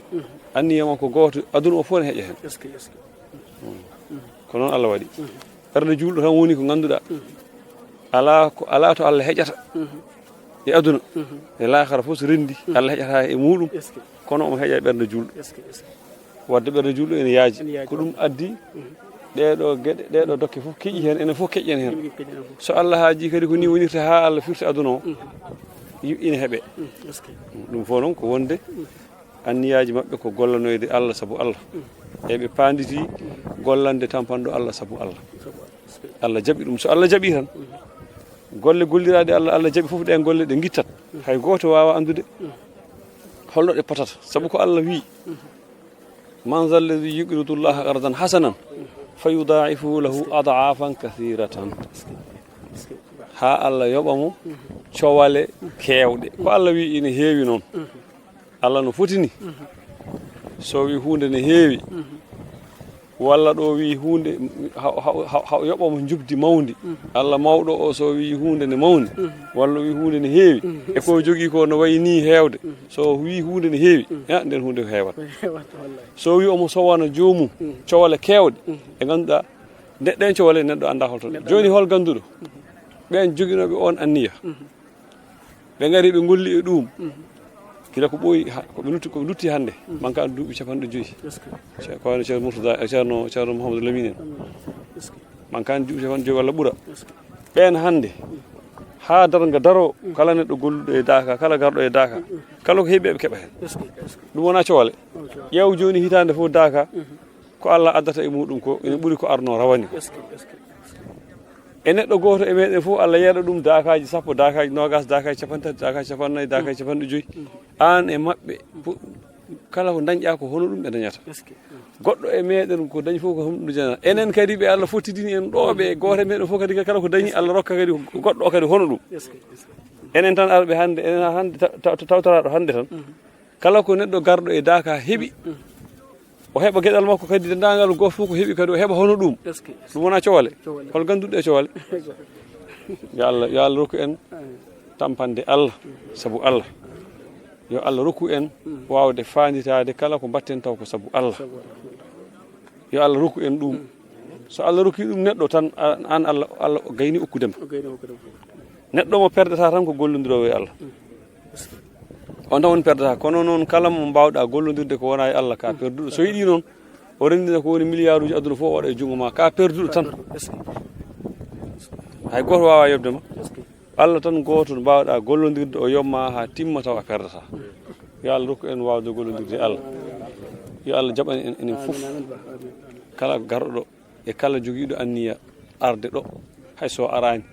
Anniya makko gooto, aduna o fof ne heƴa heen. Ko noon Allah waɗi. Ɓernde juulɗo tan woni ko ngannduɗaa, alaa ko, alaa to Allah heƴata e aduna, e laakhara fof so renndi, Allah heƴata e muɗum, kono omo heƴa e ɓernde juulɗo. Wadde ɓernde juulɗo ene yaaji. Ko ɗum addi ɗeeɗo geɗe, ɗeeɗo dokke fof keƴi heen, enen fof keƴen heen. So Allah haajii kadi ko nii wonirta haa Allah firta aduna o, yu-, ina heɓe. Ɗum fof noon ko wonde anniyaaji maɓɓe ko gollanoyde Allah sabu Allah. Eɓe paanditi gollande tampanɗo Allah sabu Allah. Allah jaɓi ɗum. So Allah jaɓi tan, golle golliraaɗe Allah, Allah jaɓi fof, ɗeen golle ɗe ngittat. Hay gooto waawaa anndude holno ɗe potata. Sabu ko Allah wii, "Man zal ladhi yuqridu Allaha qardan hasanan fa yudaa'ifahu lahu ad'aafan kathiiratan." Haa Allah yoɓa mo cowale keewɗe. Ko Allah wii ina heewi noon. Allah no fotini. So wii huunde ne heewi, walla ɗo wii huunde ha, ha, ha, ha yoɓa mo njubdi mawndi. Allah mawɗo o so wii huunde ne mawni, walla wii huunde ne heewi, e ko jogii ko no wayi nii heewde. So wii huunde ne heewi, ya, nden huunde ko heewata. So wii omo sowana joomum cowale keewɗe, ɗe ngannduɗaa, nde, ɗen cowale neɗɗo anndaa holto. Jooni hol gannduɗo ɓen joginooɓe on anniya? Ɓe ngari, ɓe ngolli e ɗum. Gila ko ɓooyi, ha, ko ɓe lutti, ko ɓe lutti hannde. Mankaan duuɓi capanɗe joyi. Ce-, ko wayno Ceerno Murtada, e Ceerno, Ceerno Mouhamadou Lamine en. Mankaan duuɓi capanɗe joyi walla ɓura. Ɓeen hannde, haa darnga daroo, kala neɗɗo golluɗo e daaka, kala garɗo e daaka, kala ko heɓi eɓe keɓa heen. Ɗum wonaa cowale. Ƴeew jooni hitaande fof daaka, ko Allah addata e muɗum ko, ina ɓuri ko arno rawani. E neɗɗo gooto e meɗen fof, Allah yeeɗa ɗum daakaaji sappo, daakaaji noogaas, daakaaji capanɗe tati, daakaaji capanɗe nayi, daakaaji capanɗe joyi. Aan e maɓɓe, po-, kala ko dañɗaa ko hono ɗum ɓe dañata. Goɗɗo e meɗen ko dañi fof ko hono ɗum dañata. Enen kadi ɓe Allah fottidini en ɗo, ɓe gooto e meɗen fof kadi kala ko dañi, Allah rokka kadi goɗɗo o kadi hono ɗum. Enen tan arɓe hannde, enen hannde ta-, ta-, tawtoraaɗo hannde tan. Kala ko neɗɗo garɗo e daaka heɓi, o heɓa geɗal makko kadi, denndaangal gooto fof ko heɓi kadi, o heɓa hono ɗum. Ɗum wonaa cowale. Hol gannduɗo e cowale? Yo Allah, yo Allah rokku en tampande Allah, sabu Allah. Yo Allah rokku en waawde faanditaade kala ko mbaɗten taw ko sabu Allah. Yo Allah rokku en ɗum. So Allah rokki ɗum neɗɗo tan, a-, aan Allah, Allah gayni okkude ma. Neɗɗo mo perdata tan ko gollondiroowo e Allah. On tan woni perdata. Kono noon, kala mo mbaawɗaa gollondirde ko wonaa e Allah, ka perduɗo. So yiɗi noon, o renndina ko woni miliyaaruuji aduna fof, o waɗa e junngo ma. Ka perduɗo tan. Hay gooto waawaa yoɓde ma. Allah tan gooto mbaawɗaa gollondirde, o yoɓ ma haa timma taw a perdataa. Yo Allah rokku en waawde gollondirde e Allah. Yo Allah jaɓan en enen fof. Kala garɗo ɗo, e kala jogiiɗo anniya arde ɗo, hay so araani,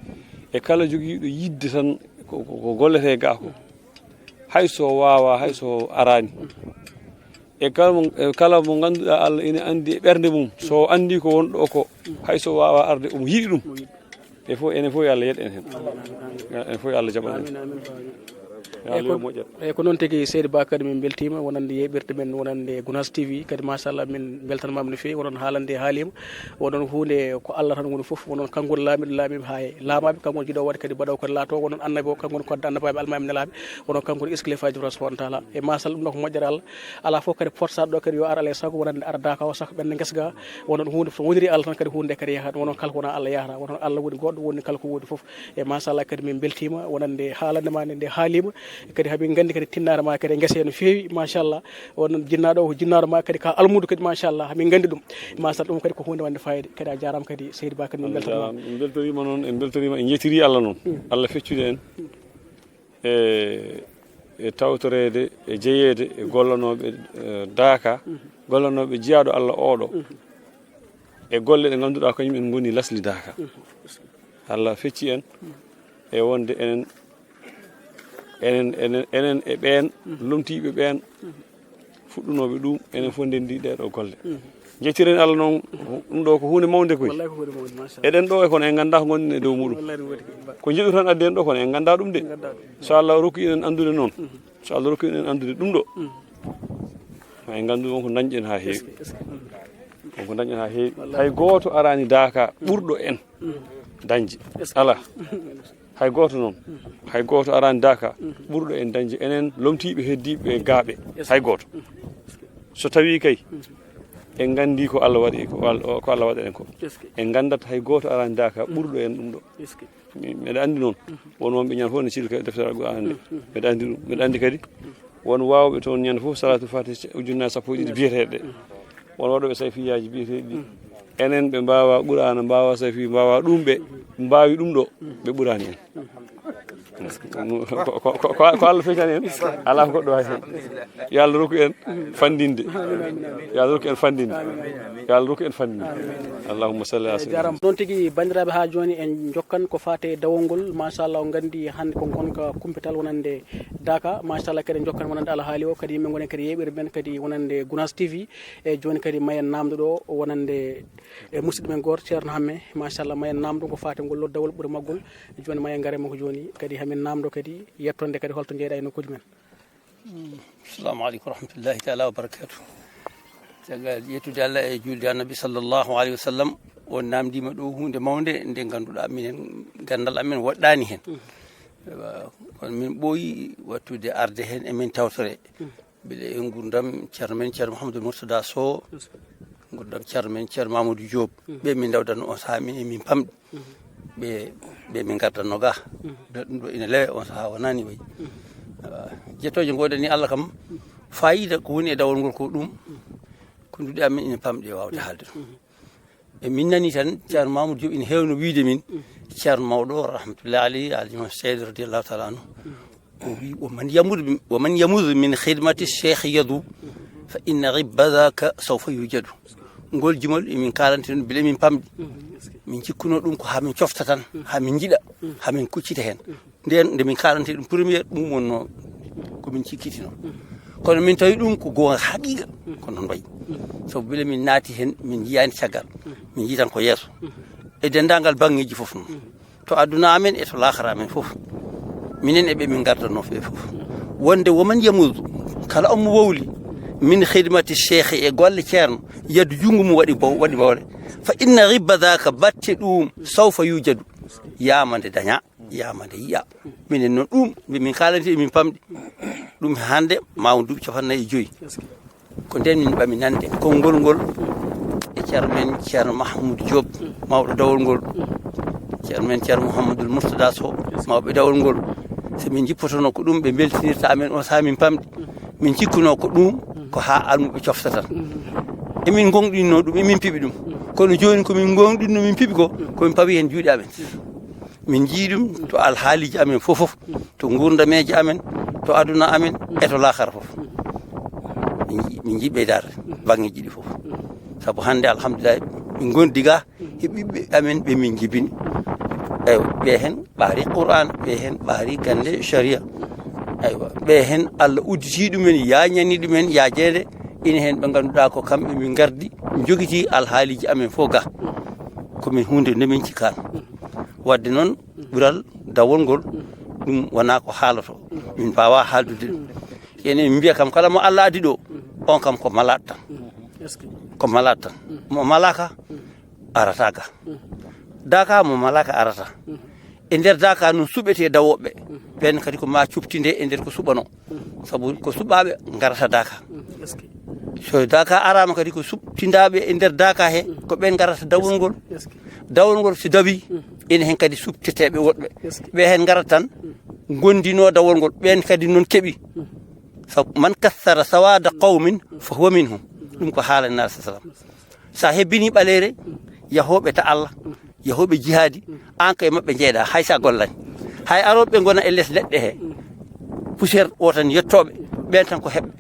e kala jogiiɗo yiɗde tan ko, ko, ko golletee gaa ko, hay so waawaa, hay so araani, e kala mo, e kala mo ngannduɗaa Allah ina anndi e ɓernde mum, so anndi ko wonɗo ko, hay so waawaa arde, omo yiɗi ɗum. E fof, enen fof yo Allah yeɗ en heen. Enen fof yo Allah jaɓan en. Eyyi, ko noon tigi, seydi Ba, kadi min mbeltiima wonande yeeɓirde men wonande Gunaas T V. Kadi machallah, min mbeltanmaama no feewi. Wonon haalande haalima, wonon huunde ko Allah tan woni fof. Wonon kanko woni laamiɗo laamiɓe haa e laamaaɓe, kanko woni jiɗo waɗde kadi baɗaw kadi laato. Wonon annabi o, kanko woni kodda annabaaɓe, almaami nelaaɓe. Wonon kanko woni eskile faaji Rasul subhanahu wa taala. E machallah, ɗum ɗo ko moƴƴere Allah. Alaa fof kadi forsaɗo ɗo kadi yo ar alay sago wonande ara daka o saka ɓenne ngesa ga. Wonon huunde fof woniri Allah tan kadi huunde kadi yahat. Wonon kala ko wona Allah yahata. Wonon Allah woni goɗɗo, woni kala ko woni fof. E machallah, kadi min mbeltiima wonande haalande ma nde, nde haalima. Kadi hamin nganndi kadi tinnaare ma kadi e ngesa he no feewi, machallah. Won jinnaaɗo o ko jinnaaɗo ma kadi ka almuudo kadi, machallah, hamin nganndi ɗum. Machallah, ɗum kadi ko huunde wonde fayida. Kadi a jaaraama kadi, seydi Ba, kadi min mbeltaniima. Min mbeltoriima noon, en mbeltoriima, en njettirii Allah noon. Allah feccude en e, e tawtoreede, e jeyeede e gollanooɓe, e, daka, gollanooɓe jiyaaɗo Allah oɗo. E golle ɗe ngannduɗaa ko kañum en ngoni lasli daka. Allah fecci en e wonde enen, enen, enen, enen e ɓeen lomtiiɓe ɓeen fuɗɗunooɓe ɗum, enen fof ndenndi ɗee ɗoo golle. Njettiren Allah noon, ɗum ɗo ko huunde mawnde koy. Wallahi ko huunde mawnde, machallah. Eɗen ɗo e kono en nganndaa ko ngonɗen e dow muɗum. Wallahi ɗum waɗi ko. Ko njeɗu tan addi en ɗo kono en nganndaa ɗum de. En nganndaa ɗum. So Allah rokki enen anndude noon, so Allah rokki enen anndude ɗum ɗo, ma en nganndu won ko dañɗen haa heewi. Est-ce que, est-ce que, mm. Won ko dañɗen haa heewi. Wallahi. Hay gooto araani daka ɓurɗo en dañde. Est-ce que? Alaa. Hay gooto noon. Hay gooto araani daka ɓurɗo en dañde enen lomtiiɓe heddiiɓe gaaɓe. Est-ce que? Hay gooto. So tawii kay en nganndii ko Allah waɗi, ko Al-, ko Allah waɗi en ko. Est-ce que? En nganndat hay gooto araani daka ɓurɗo en ɗum ɗo. Est-ce que? Mi-, mbeɗa anndi noon, won wonɓe ñande fof ne cilka deftere Alqur'aana nde. Mbeɗa anndi ɗum. Mbeɗa anndi kadi, won waawɓe toon ñande fof Salaatul Faatiha ujunnaaje sappo e ɗiɗi biyeteeɗe ɗe. Won waɗooɓe sayfiyaaji biyeteeɗi ɗi. Enen ɓe mbaawaa Qur'aana, mbaawaa sayfi, mbaawaa ɗum, ɓe mbaawi ɗum ɗo, ɓe ɓuraani en. Ko, ko, ko, ko, ko Allah feccani en, alaa ko goɗɗo waawi heen. Yo Allah rokku en fanndinde. Yo Allah rokku en fanndinde. Yo Allah rokku en fanndinde. Allahumma salli ala sayyidina. Jaaraama. Noon tigi, banndiraaɓe, haa jooni en njokkan ko faati e dawol ngol. Machallah, on nganndi hannde ko ngonka kumpital wonande daka. Machallah, kadi en njokkan wonande alhaali o, kadi yimɓe ngonen kadi yeeɓirde men kadi wonande Gunaas T V. E jooni kadi ma en naamndo ɗo wonande e musidɗo men gooto, Ceerno Hamme. Machallah, ma en naamndo ko faati ngol ɗo dawol ɓure maggol. Jooni ma en ngare makko jooni kadi hamin naamndo kadi yettonde kadi holto njeyɗa e nokkuuji men. Assalamu aleykum wa rahmatullahi taala wa barakatuh. Caggal yettude Allah e juulde Annabi sallallahu aleyhi wa sallam, on naamndiima ɗo huunde mawnde nde ngannduɗaa minen ganndal amen woɗɗaani heen. Ewa, kono min ɓooyi waɗtude arde heen e min tawtore. Mbele e nguurndam Ceerno men, Ceerno Mouhamadou Mourtada Sow, nguurndam Ceerno men, Ceerno Mamadou Diop. Ɓe min ndawdatno on sahaa min e min pamɗi. Ɓe, ɓe min ngardatno ga. Ɗum ɗo ina lewe on sahaa wonaani wayi. Ah, jettooje ngoodani Allah kam, faayiida ko woni e dawol ngol ko ɗum, ko nduɗe amen ina pamɗi e waawde haalde ɗum. E min nani tan, Ceerno Mamadou Diop ina heewno wiyde min, Ceerno mawɗo, rahmatullahi alayhi, Alhaji Mouhamed Seydi, radiyallahu taala anhu, o wi, "Wa man yamud, wa man yamud min khidmati cheikh yadu, fa inna ghibba dhaka sawfa yujadu." Ngol jimol emin kaalante ɗum, mbele min pamɗi. Min cikkuno ɗum ko haa min cofta tan, haa min njiɗa, haa min kuccita heen. Nden nde min kaalante ɗum première, ɗum wonno ko min cikkitino. Kono min tawi ɗum ko goonga haqiqa, ko noon wayi. Sabu mbele min naati heen, min njiyaani caggal, min njii tan ko yeeso. E denndaangal banngeeji fof noon. To aduna amen e to laakara amen fof. Minen e ɓe min ngardatnoo ɓe fof. Wonde wo man yamudu, kala omo wowli, min khidmati cheikh e golle ceerno, yadu junngo mum waɗi bow-, waɗi bowle. Fa inna ghibba dhaka, batte ɗum, sawfa yujadu, yamande daña, yamande yiya. Minen noon ɗum, mbi-, min kaalante, min pamɗi. Ɗum hannde ma won duuɓi cappanɗe nayi e joyi. Ko nden min ɓami nande konngol ngol e ceerno men, Ceerno Mahmoud Diop, mawɗo dawol ngol. Ceerno men, Ceerno Mouhamadoul Mourtada Sow, mawɓe dawol ngol. So min njippotono ko ɗum ɓe mbeltinirta amen, on sahaa min pamɗi. Min cikkuno ko ɗum, ko haa almuɓe cofta tan. Emin ngoongɗinno ɗum, emin piɓi ɗum. Kono jooni ko min ngoongɗinno, min piɓi ko, ko min pawi heen juuɗe amen. Min njii ɗum to alhaaliiji amen fof fof, to nguurdameeje amen, to aduna amen, e to laakara fof. Min njii, min njii ɓeydaare banngeeji ɗi fof. Sabu hannde, alhamdulillahi, min ngondi ga e ɓiɓɓe amen ɓe min njibini. Eywa, ɓe heen ɓaari Qur'an, ɓe heen ɓaari gannde sharia. Eywa, ɓe heen Allah udditi ɗumen, yaañani ɗumen yaajeede. Ina heen ɓe ngannduɗaa ko kamɓe min ngardi, njogiti alhaaliiji amen fof ga. Ko min huunde nde min cikkaano. Wadde noon, ɓural dawol ngol, Ɗum wonaa ko haaloto. Min mbaawaa haaldude ɗum. Enen mbiya kam, kala mo Allah addi ɗo, on kam ko malaaɗo tan. Ko malaaɗo tan. Mo malaaka arata ga. Daaka mo malaaka arata. E nder daaka noon suɓetee dawooɓe. Ɓeen kadi ko ma cuɓtinde e nder ko suɓanoo. Sabu ko suɓaaɓe ngarata daaka. So daaka araama kadi ko suɓtindaaɓe e nder daaka he, ko ɓeen ngarata dawol ngol. Dawol ngol so dawii, ene heen kadi suɓteteeɓe woɗɓe. Ɓe heen ngarata tan, ngonndinoo dawol ngol, ɓeen kadi noon keɓi. Sabu man kassara sawaada qawmin fa huwa minhum. Ɗum ko haala Naaɓe sallam. So a hebbinii ɓaleere, yahooɓe ta Allah, yahooɓe jihaadi, aan ko e maɓɓe njeeɗaa, hay so a gollaani. Hay arooɓe ɓe ngona e les leɗɗe he, poussière o tan yettooɓe, ɓeen tan ko heɓɓe.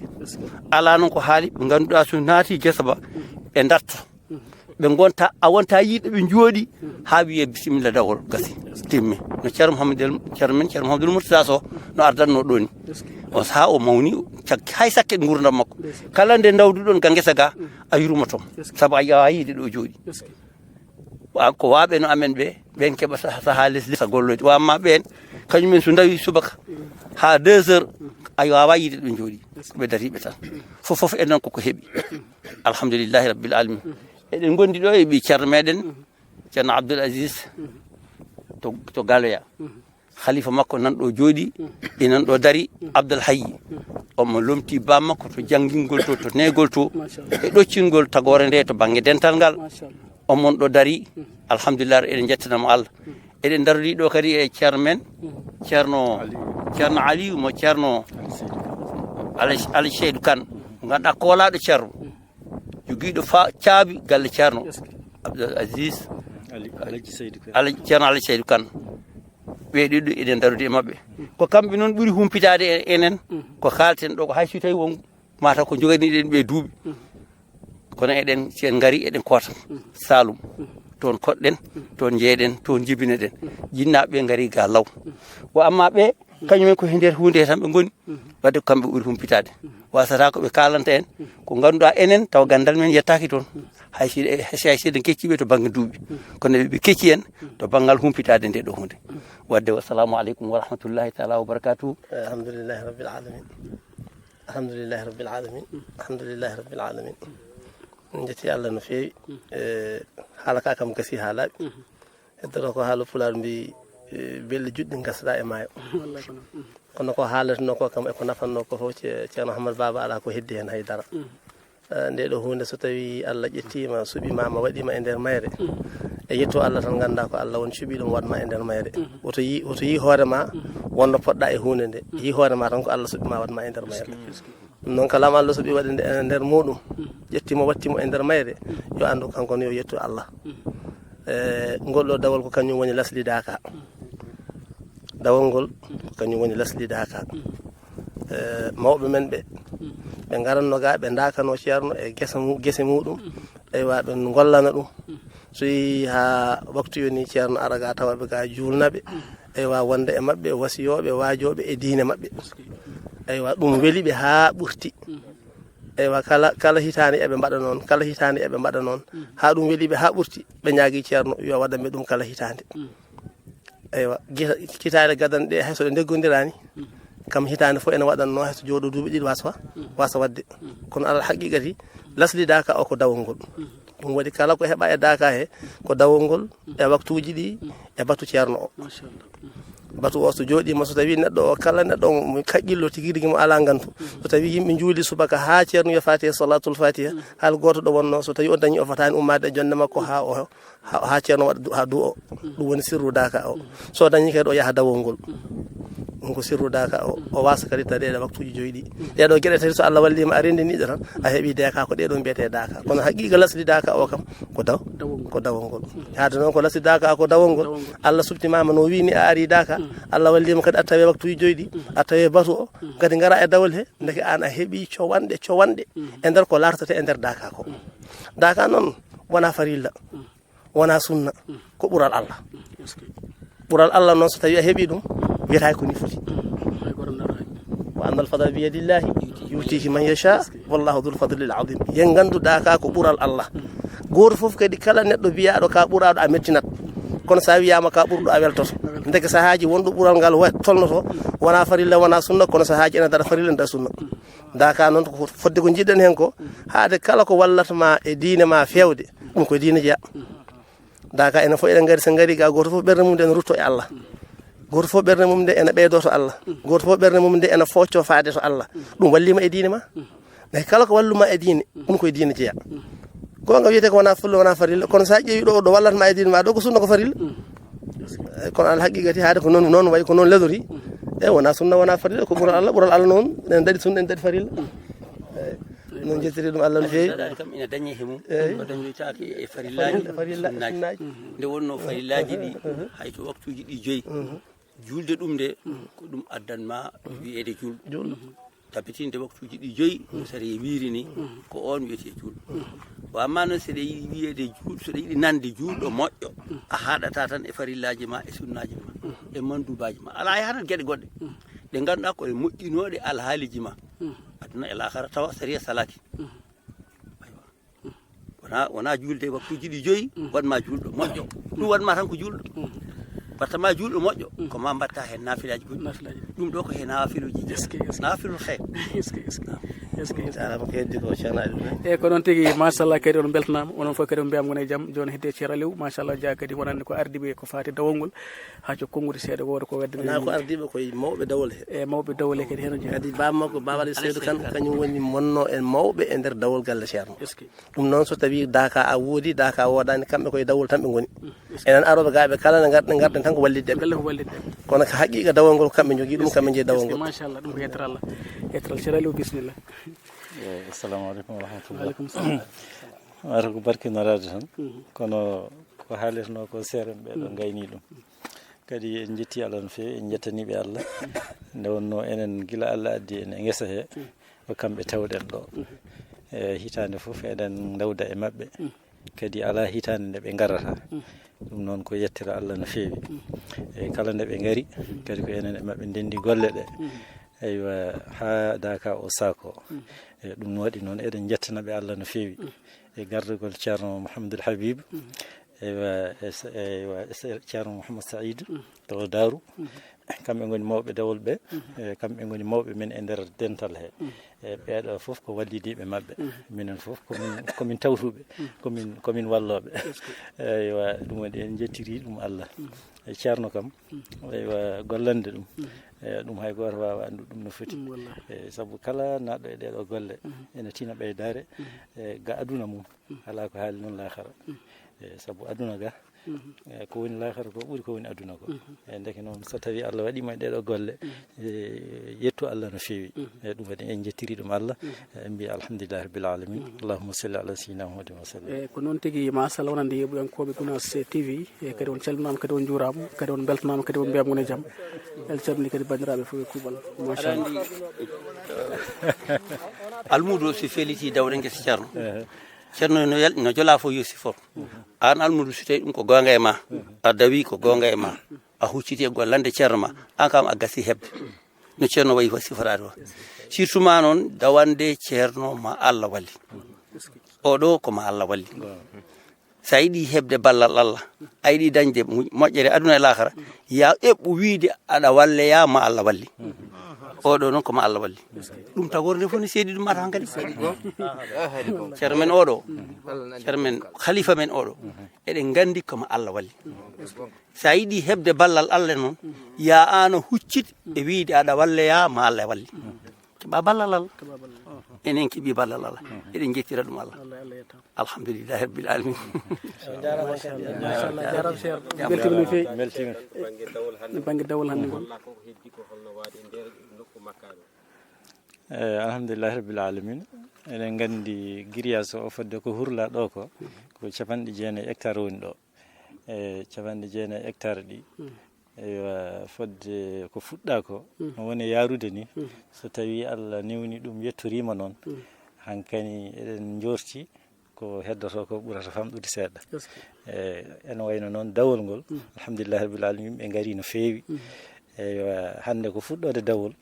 Alaa noon ko haali, ɓe ngannduɗaa so naati gesa ba, ɓe ndarto. Ɓe ngonta, a wonta yiiɗo ɓe njooɗi, haa wiyee bisimilla dawol gasi, timmi. No Ceerno Mouhamadou El, Ceerno men, Ceerno Mouhamadou Mourtada Sow, no ardanno ɗo ni. On sahaa o mawni, cag-, hay sakket nguurndam makko. Kala nde ndawduɗon ga ngesa ga, a yurmoto. Sabu a yaawa yiide ɗo jooɗi. Wa-, ko waaɓe no amen ɓe, ɓen keɓa sa-, sahaa les, les a golloyde. Wa amma ɓen, kañumen so ndawi subaka haa deux heures, a waawa yiide ɗo jooɗi. Ko ɓe dariiɓe tan. Fof, fof e noon koko heɓi. Alhamdulillahi Rabbil Alamin. Eɗen ngondi ɗo e ɓii Ceerno meɗen, Ceerno Abdoul Aziz to, to Galoya. Khalifa makko nan ɗo jooɗi, e nan ɗo dari, Abdoul Hayy. Omo lomti bam makko to janngingol to, to neegol to, e ɗoccingol tagoore nde to bannge dental ngal. Omon ɗo dari, alhamdulillah, eɗen njettanamo Allah. Eɗen darodi ɗo kadi e Ceerno men, Ceerno, Ceerno Aliou mo Ceerno Alaji, Alaji Seydou Kane, mo ngannduɗaa ko koolaaɗo Ceerno. Jogiiɗo fa-, caabi galle Ceerno Abdoul Aziz, Alaji Seydou Kane. Alaji, Ceerno Alaji Seydou Kane. Ɓe ɗiɗo eɗen darodi e maɓɓe. Ko kamɓe noon ɓuri humpitaade e-, enen, ko kaalten ɗo, ko hay so tawi won mataw ko joganiɗen ɓe duuɓi. Kono eɗen, si en ngari, eɗen koota Saalum. Toon koɗɗen, toon njeeɗen, toon njibinoɗen. Jinnaaɓe ɓe ngari ga law. Wa amma ɓe, kañumen ko he nder huunde he tan ɓe ngoni. Wadde ko kamɓe ɓuri humpitaade. Wasata ko ɓe kaalanta en, ko ngannduɗaa enen, tawa ganndal men yettaaki toon. Hay si, hay si, hay si eɗen kecci ɓe to bannge duuɓi. Kono ɓe, ɓe kecci en to banngal humpitaade nde ɗo huunde. Wadde, wassalamu aleykum wa rahmatullahi taala wa barakatuhu. Alhamdulillahi Rabbil Alamin. Alhamdulillahi Rabbil Alamin. Alhamdulillahi Rabbil Alamin. En njetti Allah no feewi. E, haala ka kam gasi haa laaɓi. Heddoto ko haala Pulaar mbi, e, belɗe juɗɗe ngasata e maayo. Wallahi ko noon. Kono ko haalatnoo ko kam e ko nafannoo ko fof, Ce-, Ceerno Ahmad Baaba alaa ko heddi heen hay dara. E, nde ɗo huunde so tawii Allah ƴettiima, suɓiima, ma waɗiima e nder mayre, e yetto Allah tan nganndaa ko Allah woni cuɓi ɗum waɗma e nder mayre. Woto yi-, woto yi hoore ma wonno poɗɗa e huunde nde. Yi hoore ma tan ko Allah suɓiima waɗma e nder mayre. Ɗum noon, kala mo Allah suɓi waɗi nde e nder muɗum, ƴetti mo, watti mo e nder mayre, yo anndu kanko ne yo yettu Allah. E, ngol ɗo dawol ko kañum woni lasli daaka. Dawol ngol ko kañum woni lasli daaka. E, mawɓe men ɓe, ɓe ngaranno ga, ɓe ndaakano Ceerno e gesa mu-, gese muɗum, eywa, ɓe ngollana ɗum. So yehi haa waktu yoni, Ceerno ara ga, tawa ɓe ga, juulna ɓe. Eywa, wonde e maɓɓe wasiyooɓe, waajooɓe e diine maɓɓe. Eywa, ɗum weli ɓe haa ɓurti. Eywa, kala, kala hitaande eɓe mbaɗa noon, kala hitaande eɓe mbaɗa noon, haa ɗum weli ɓe haa ɓurti, ɓe ñaagi Ceerno yo waɗan ɓe ɗum kala hitaande. Eywa, gita-, hitaande gadane ɗe, hay so ɗe ndeggondirani, kam hitaande fof ene waɗanno, hay so jooɗo duuɓi ɗiɗi wasa, wasa waɗde. Kono alal haqiqati, lasli daaka o ko dawol ngol. Ɗum waɗi kala ko heɓa e daaka he, ko dawol ngol, e waktuuji ɗi, e batu Ceerno o. Machallah. Batu o so jooɗiima, so tawi neɗɗo o, kala neɗɗo mo kaqqillo tigi rigi mo alaa ngantu. So tawi yimɓe njuuli subaka haa Ceerno yo faati e Salatul Fatiha, hal gooto ɗo wonno, so tawi o dañi o fotaani ummaade e jonde makko haa o ha, ha Ceerno waɗa du-, ha du'o. Ɗum woni sirru daaka o. So dañi kadi o yaha dawol ngol. Ɗum ko sirru daaka o. O wasa kadi tawi ɗeɗo waktuuji joyi ɗi. Ɗeɗo geɗe tati so Allah walliima a renndiniiɗe tan, a heɓi daaka ko ɗeɗo mbiyetee daaka. Kono haqiqa lasli daaka o kam ko daw-, ko dawol ngol. Yaade noon ko lasli daaka ko dawol ngol. Allah subtimaama no wiini a ari daaka. Allah walliima kadi a tawi waktuuji joyi ɗi. A tawi batu o. Kadi ngara e dawol he. Ndeke aan a heɓi cowanɗe, cowanɗe. E nder ko lartata e nder daaka ko. Daaka noon wona farilla. Wona sunna, ko ɓural Allah. Ɓural Allah noon, so tawi a heɓi ɗum, wiyata ko ni foti. Wa annal fadla bi yadillahi yutihi man yasha, wallahu dhul fadlil azim. Yen nganndu daaka ko ɓural Allah. Gooto fof kadi, kala neɗɗo biyaaɗo ka ɓuraaɗo, a mettinat. Kono so a wiyaama ka ɓurɗo, a weltoto. Ndeke sahaaji wonɗo ɓural ngal wa-, tolnoto, wona farilla, wona sunna, kono sahaaji ene dara farilla, ene dara sunna. Daka noon ko fodde ko jiɗɗen heen ko, haade kala ko wallata ma e diine ma feewde, ɗum koye diine jeya. Daka enen fof eɗen ngari, so ngari ga, gooto fof ɓernde mum nde ene rutto e Allah. Gooto fof ɓernde mum nde ene ɓeydo to Allah. Gooto fof ɓernde mum nde ene focco faade to Allah. Ɗum wallima e diine ma. Nayi kala ko walluma e diine, ɗum koye diine jeya. Goonga wiyete ko wona fulla, wona farilla, kono sa ƴeewi ɗo, ɗo wallata ma e diine ma ɗo, ko sunna, ko farilla. Eyi, kono ala haqiqati haade ko noon, noon wayi ko noon lelori. E wona sunna, wona farilla, ko ɓural Allah, ɓural Allah noon, en daɗi sunna, en daɗi farilla. Eyi, noon jettiri ɗum Allah no feewi. Daɗaɗe kam ina dañe he mum. Eyi. Ko dañoytaake e farillaaji, farilla, sunnaaji. Sunnaaji. Nde wonno farillaaji ɗi, hay to waktuuji ɗi joyi. Juulde ɗum nde, ko ɗum addan ma wiyeede juulɗo. Juulɗo. Tabitinde waktuuji ɗi joyi, sariya wiiri ni, ko on wiyetee juulɗo. Wa amma noon, so ɗe yiɗi wiyeede juulɗo, so ɗe yiɗi nande juulɗo moƴƴo, a haɗata tan e farillaaji ma, e sunnaaji ma, e manduubaaji ma. Alaa e haɗat geɗe goɗɗe. Ɗe ngannduɗaa ko e moƴƴinooɗe alhaaliji ma. Aduna e laakara tawa sariya salaaki. Aywa. Wona, wona juulde waktuuji ɗi joyi, waɗma juulɗo moƴƴo. Ɗum waɗma tan ko juulɗo. Mbatta ma juulɗo moƴƴo, ko ma mbatta heen naafilaaji goɗɗi. Naafilaaji. Ɗum ɗo ko heen naafiluuji. Est-ce que, est-ce que, naafilul xeer. Est-ce que, est-ce que, est-ce que. Jaaraama ko heddi ko Ceerno Aliou. Eyi, ko noon tigi, machallah, kadi on mbeltanaama. Onon fof kadi on mbiyama wona e jam. Jooni hedde Ceerno Aliou, machallah, jaa kadi wonande ko ardiiɓe ko faati dawol ngol. Haa coo konnguɗi seeɗa, wooda ko wedde. Wonaa ko ardiiɓe, ko e mawɓe dawol he. E mawɓe dawol he kadi heen o jeyaa. Kadi baaba makko, Baaba Aliou Seydou Kane, kañum woni monnoo en mawɓe e nder dawol galle Ceerno. Est-ce que. Ɗum noon, so tawii Daka a woodi, Daka woodaani, kamɓe koye dawol tan ɓe ngoni. Enen arooɓe gaa ɓe kala ne ngar-, ne ngarden tan ko wallitde ɓe. Galle ko wallitde ɓe. Kono ko haqiiqa dawol ngol ko kamɓe njogii ɗum, kamɓe njeyi dawol ngol. Est-ce que, machallah, ɗum ko yettere Allah. Yettere Allah. Ceerno Aliou, bisimilla. Eyi, assalamu aleykum wa rahmatullah. Wa aleykum salam. Wata ko barkinooraade tan. Kono ko haalirnoo ko seerenɓe ɗo ngayni ɗum. Kadi en njetti Allah no feewi, en njettanii ɓe Allah. Nde wonnoo enen gila Allah addi en e ngesa he, ko kamɓe tawɗen ɗo. E hitaande fof eɗen ndawda e maɓɓe. Kadi alaa hitaande nde ɓe ngarata. Ɗum noon ko yettere Allah no feewi. E kala nde ɓe ngari, kadi ko enen e maɓɓe ndenndi golle ɗe. Eywa, haa Daka o saako. E ɗum no waɗi noon, eɗen njettana ɓe Allah no feewi. E gardagol Ceerno Mouhamadoul Habib. Eywa, e se-, eywa, e se-, Ceerno Mouhammad Saïd to Daaru. Kamɓe ngoni mawɓe dawol ɓe. E kamɓe ngoni mawɓe men e nder dental he. E ɓeeɗo fof ko wallidiiɓe maɓɓe. Minen fof komin, komin tawtuɓe. Komin, komin wallooɓe. Eywa, ɗum waɗi en njettiri ɗum Allah. E Ceerno kam, eywa, gollande ɗum. E ɗum hay gooto waawa anndude ɗum no foti. Mm, wallahi. E sabu kala naatɗo e ɗeeɗo golle, ene tina ɓeydaare, e ga aduna mum. Alaa ko haali noon laakara. E sabu aduna ga, e ko woni laakara ko ɓuri ko woni aduna ko. E ndeke noon, so tawii Allah waɗiima e ɗeeɗo golle, e yettu Allah no feewi. E ɗum waɗi en njettiri ɗum Allah. E en mbiya alhamdulillahi rabbil alamin. Allahumma salli ala sayyidina Muhammadin wa sallim. E ko noon tigi, machallah, wonande yeeɓuyankooɓe Gunaas T V. E kadi on calminaama, kadi on njuuraama, kadi on mbeltanaama, kadi on mbiyama wona e jam. El calmini kadi banndiraaɓe fof e kuuɓal. Machallah. Almuudo si feliti dawde ngesa Ceerno. Ceerno no yal-, no jola fof yo siforo. Aan almuudo, so tawi ɗum ko goonga e ma, a dawi ko goonga e ma, a hucciti e gollande Ceerno ma, aan kam a gasi heɓde. No Ceerno wayi fof siforaade o. Surtout ma noon, dawande Ceerno ma Allah walli. Oɗo ko ma Allah walli. Sa yiɗi heɓde ballal Allah, a yiɗi dañde mo-, moƴƴere aduna e laakara, ya eɓɓu wiide aɗa walleya ma Allah walli. Oɗo noon ko ma Allah walli. Ɗum tagore nde fof ne seedi ɗum mata hankadi. Ceerno men oɗo, ceerno men, khalifa men oɗo, eɗen nganndi ko ma Allah walli. Sa yiɗi heɓde ballal Allah noon, ya aan huccit e wiide aɗa walleya ma Allah walli. Keɓa ballal Allah. Enen keɓi ballal Allah. Eɗen njettira ɗum Allah. Alhamdulillahi rabbil alamin. Machallah, jaaraama, Ceerno. Beltima no feewi. Beltima. Bannge dawol hannde ngol. Eh, alhamdulillahi rabbil alamin. Eɗen nganndi grillage o fodde ko hurla ɗo ko, ko capanɗe jeenayi hectare woni ɗo. E capanɗe jeenayi hectare ɗi. Eywa, fodde ko fuɗɗa ko, no woni yaarude ni, so tawi Allah newni ɗum, yettoriima noon, hankani eɗen njoorti ko heddoto ko ɓurata famɗude seeɗa. E ene wayno noon dawol ngol, alhamdulillahi rabbil alamin, yimɓe ngari no feewi. Eywa, hannde ko fuɗɗoode dawol,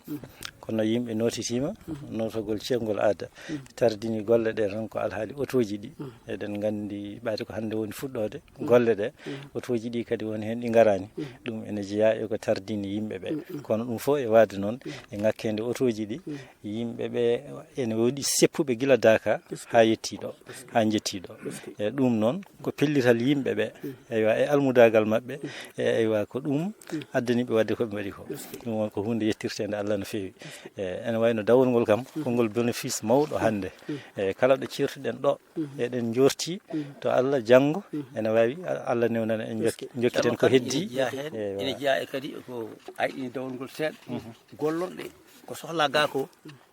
Kono yimɓe nootitiima, nootogol ceerngol aada, tardini golle ɗe tan ko alhaali otooji ɗi. Eɗen nganndi ɓaade ko hannde woni fuɗɗoode golle ɗe, otooji ɗi kadi woni heen ɗi ngaraani. Ɗum ene jeyaa e ko tardini yimɓe ɓe. Kono ɗum fof e waade noon, e ŋakkeende otooji ɗi, yimɓe ɓe ene woodi seppuɓe gila Daaka haa yettii ɗo, haa njettii ɗo. E ɗum noon, ko pellital yimɓe ɓe, eywa, e almudaagal maɓɓe, e eywa, ko ɗum addani ɓe waɗde ko ɓe mbaɗi ko. Ɗum won ko huunde yettirteende Allah no feewi. E ene wayno dawol ngol kam, ko ngol bénéfice mawɗo hannde. E kala ɗo ceertuɗen ɗo, eɗen njoorti to Allah janngo, ene waawi Allah newnana en, jokki-, jokkiten ko heddii. Ene jeyaa heen, ene jeyaa e kadi ko ayɗini dawol ngol seeɗa. Gollorɗe ko sohlaa gaa ko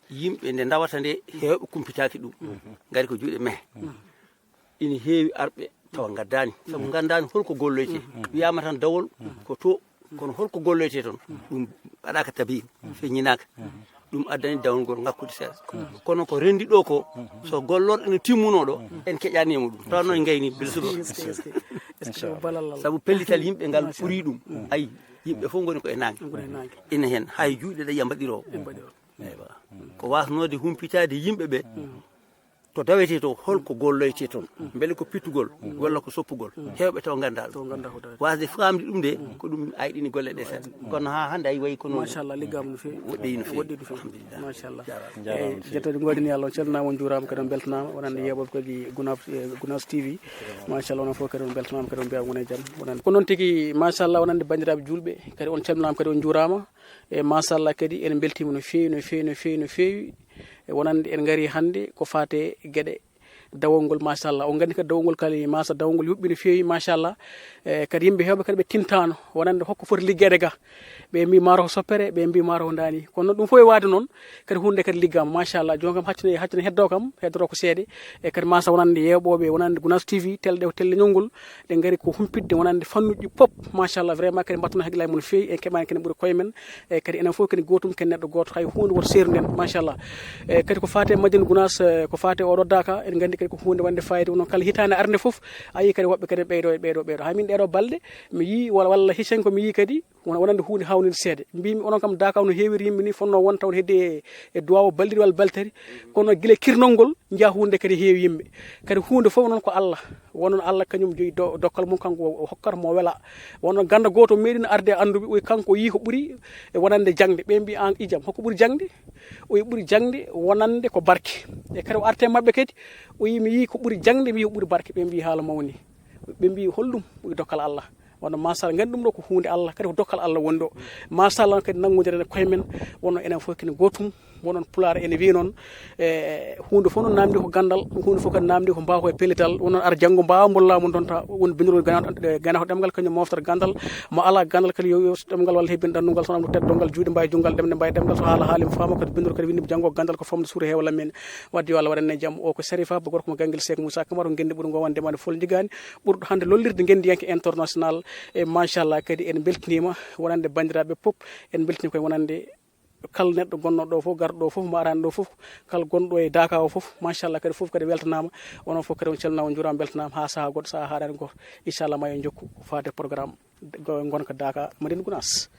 yimɓe nde ndawata nde, heewɓe kumpitaaki ɗum. Ngari ko juuɗe mehe. Ina heewi arɓe tawa ngaddaani, sabu nganndaani holko golloytee. Wiyaama tan dawol ko to, kono holko golloytee toon, ɗum waɗaaka tabiin, feññinaaka. Ɗum addani dawol ngol ŋakkude seeɗa. Kono ko renndi ɗo ko, so gollorɗe no timmunoo ɗo, en keƴaani e muɗum. Tawa noon ngayni, bil suɓa. Est-ce que, est-ce que ko balal Allah? Sabu pellital yimɓe ngal ɓuri ɗum. Ayi, yimɓe fof ngoni ko e naange. Ngoni e naange. Ina heen, hay juuɗe ɗe ya mbaɗiroo. Eywa. Ko waasnoode humpitaade yimɓe ɓe, to dawetee to, holko golloytee toon? Mbele ko pittugol, walla ko soppugol? Heewɓe taw nganndaa ɗum. Taw nganndaa ko dawetee. Waasde faamde ɗum de, ko ɗum ayɗini golle ɗe seeɗa. Kono haa hannde ay wayi kono machallah, liggaama no feewi. Woɗɗi no feewi. Woɗɗi no feewi. Alhamdulillah. Machallah. Jaaraama. Jaaraama no feewi. Jettooɗe ngoɗini Allah, on calminaama, on njuuraama, kadi on mbeltanaama, wonande yeeɓooɓe kadi Gunaaf, eh, Gunaas T V. Machallah, onon fof kadi on mbeltanaama, kadi on mbiyaa on ngoni e jam. Wonande ko noon tigi, machallah, wonande banndiraaɓe juulɓe, kadi on calminaama, kadi on njuuraama. E machallah kadi en mbeltiima no feewi, no feewi, no feewi, no feewi. E wonande en ngari hannde ko faate geɗe dawol ngol, machallah. On nganndi kadi dawol ngol kadi, masa dawol ngol yuɓɓi no feewi, machallah. E kadi yimɓe heewɓe kadi ɓe tintaano wonande hokko foti liggeede ga. Ɓe mbi maaro ko soppere, ɓe mbi maaro ko ndaani. Kono noon ɗum fof e waade noon, kadi huunde kadi liggaama, machallah. Jooni kam haccune, haccune heddoo kam, heddotoo ko seeɗa. E kadi masa wonande yeeɓooɓe, wonande Gunaas T V, telle ɗe ko telle ñawngol, ɗe ngari ko humpitde wonande fannuuji pop, machallah, vraiment kadi mbattuno hakkillaaji mon no feewi, en keɓaani kene ɓuri koye men, e kadi enen fof kadi gootum, kadi neɗɗo gooto, hay huunde woto seernden, machallah. E kadi ko faati e Madina Gunaas, e ko faati e oɗo Daaka, en nganndi kadi ko huunde wonde fayida, wonno kala hitaande arde fof, a yii kadi woɓɓe kadi ɓeydo, ɓeydo, ɓeydo. Hay min ɗeeɗo balɗe, mi yii walla, walla hicen ko mi yii kadi, wona wonande huunde haawnide seeɗa. Mbimi onon kam Daaka no heewiri yimɓe ni, fotnoo won taw heddi e, e duwaawu balɗiɗi walla baltari, kono gila kirnol ngol, njiyaa huunde kadi heewi yimɓe. Kadi huunde fof noon ko Allah. Wonno Allah kañum jogi do-, dokkal mum, kanko o hokkata mo wela. Wonno ganda gooto meeɗino arde e annduɓe, o wi kanko o yii ko ɓuri e wonande jaŋde. Ɓe mbi an ijam, hoko ɓuri jaŋde? O wi ɓuri jaŋde wonande ko barke. E kadi o arte maɓɓe kadi, o wi mi yii ko ɓuri jaŋde, mi yii ko ɓuri barke. Ɓe mbi haala mawni. Ɓe mbi holɗum? O wi dokkal Allah. Wonno machallah, nganndi ɗum ɗo ko huunde Allah, kadi ko dokkal Allah woni ɗo. Machallah kadi nanngodire e koye men, wonno enen fof kene gootum. Wonon Pulaar ene wiya noon, e huunde fof noon naamndi ko ganndal, huunde fof kadi naamndi ko mbaaw ko e pellital. Wonon ar janngo mbaawa mbolla mo donta won binndol gana-, ganako ɗemngal, kañum moftata ganndal. Mo ala ganndal kadi yo, yo ɗemngal walla hebbin ɗannungal, so wonaa mo teddongal juuɗe mbawi junngal ɗemɗe mbawi ɗemngal, so haala haali mo faama kadi binndol kadi winndi janngo ganndal ko famde suura heewa lammin. Wadde yo Allah waɗan en jam. O ko Sarifa Ba gorko mo Ganngel Seek Moussa Camara, ko ngenndi ɓuri ngo wonde mane fol njigaani, ɓurɗo hannde lollirde ngenndiyanke international. E machallah kadi en mbeltiniima wonande banndiraaɓe pop, en mbeltini koye wonande kala neɗɗo gonnoɗo ɗo fof, garɗo ɗo fof, mo arani ɗo fof, kala gonɗo e Daaka o fof, machallah kadi fof kadi weltanaama, onon fof kadi on calminaama, on njuuraama, mbeltanaama haa sahaa goɗɗo, sahaa haaɗani gooto. Inchallah ma en njokku faade programme go-, ngonka Daaka Madina Gunaas.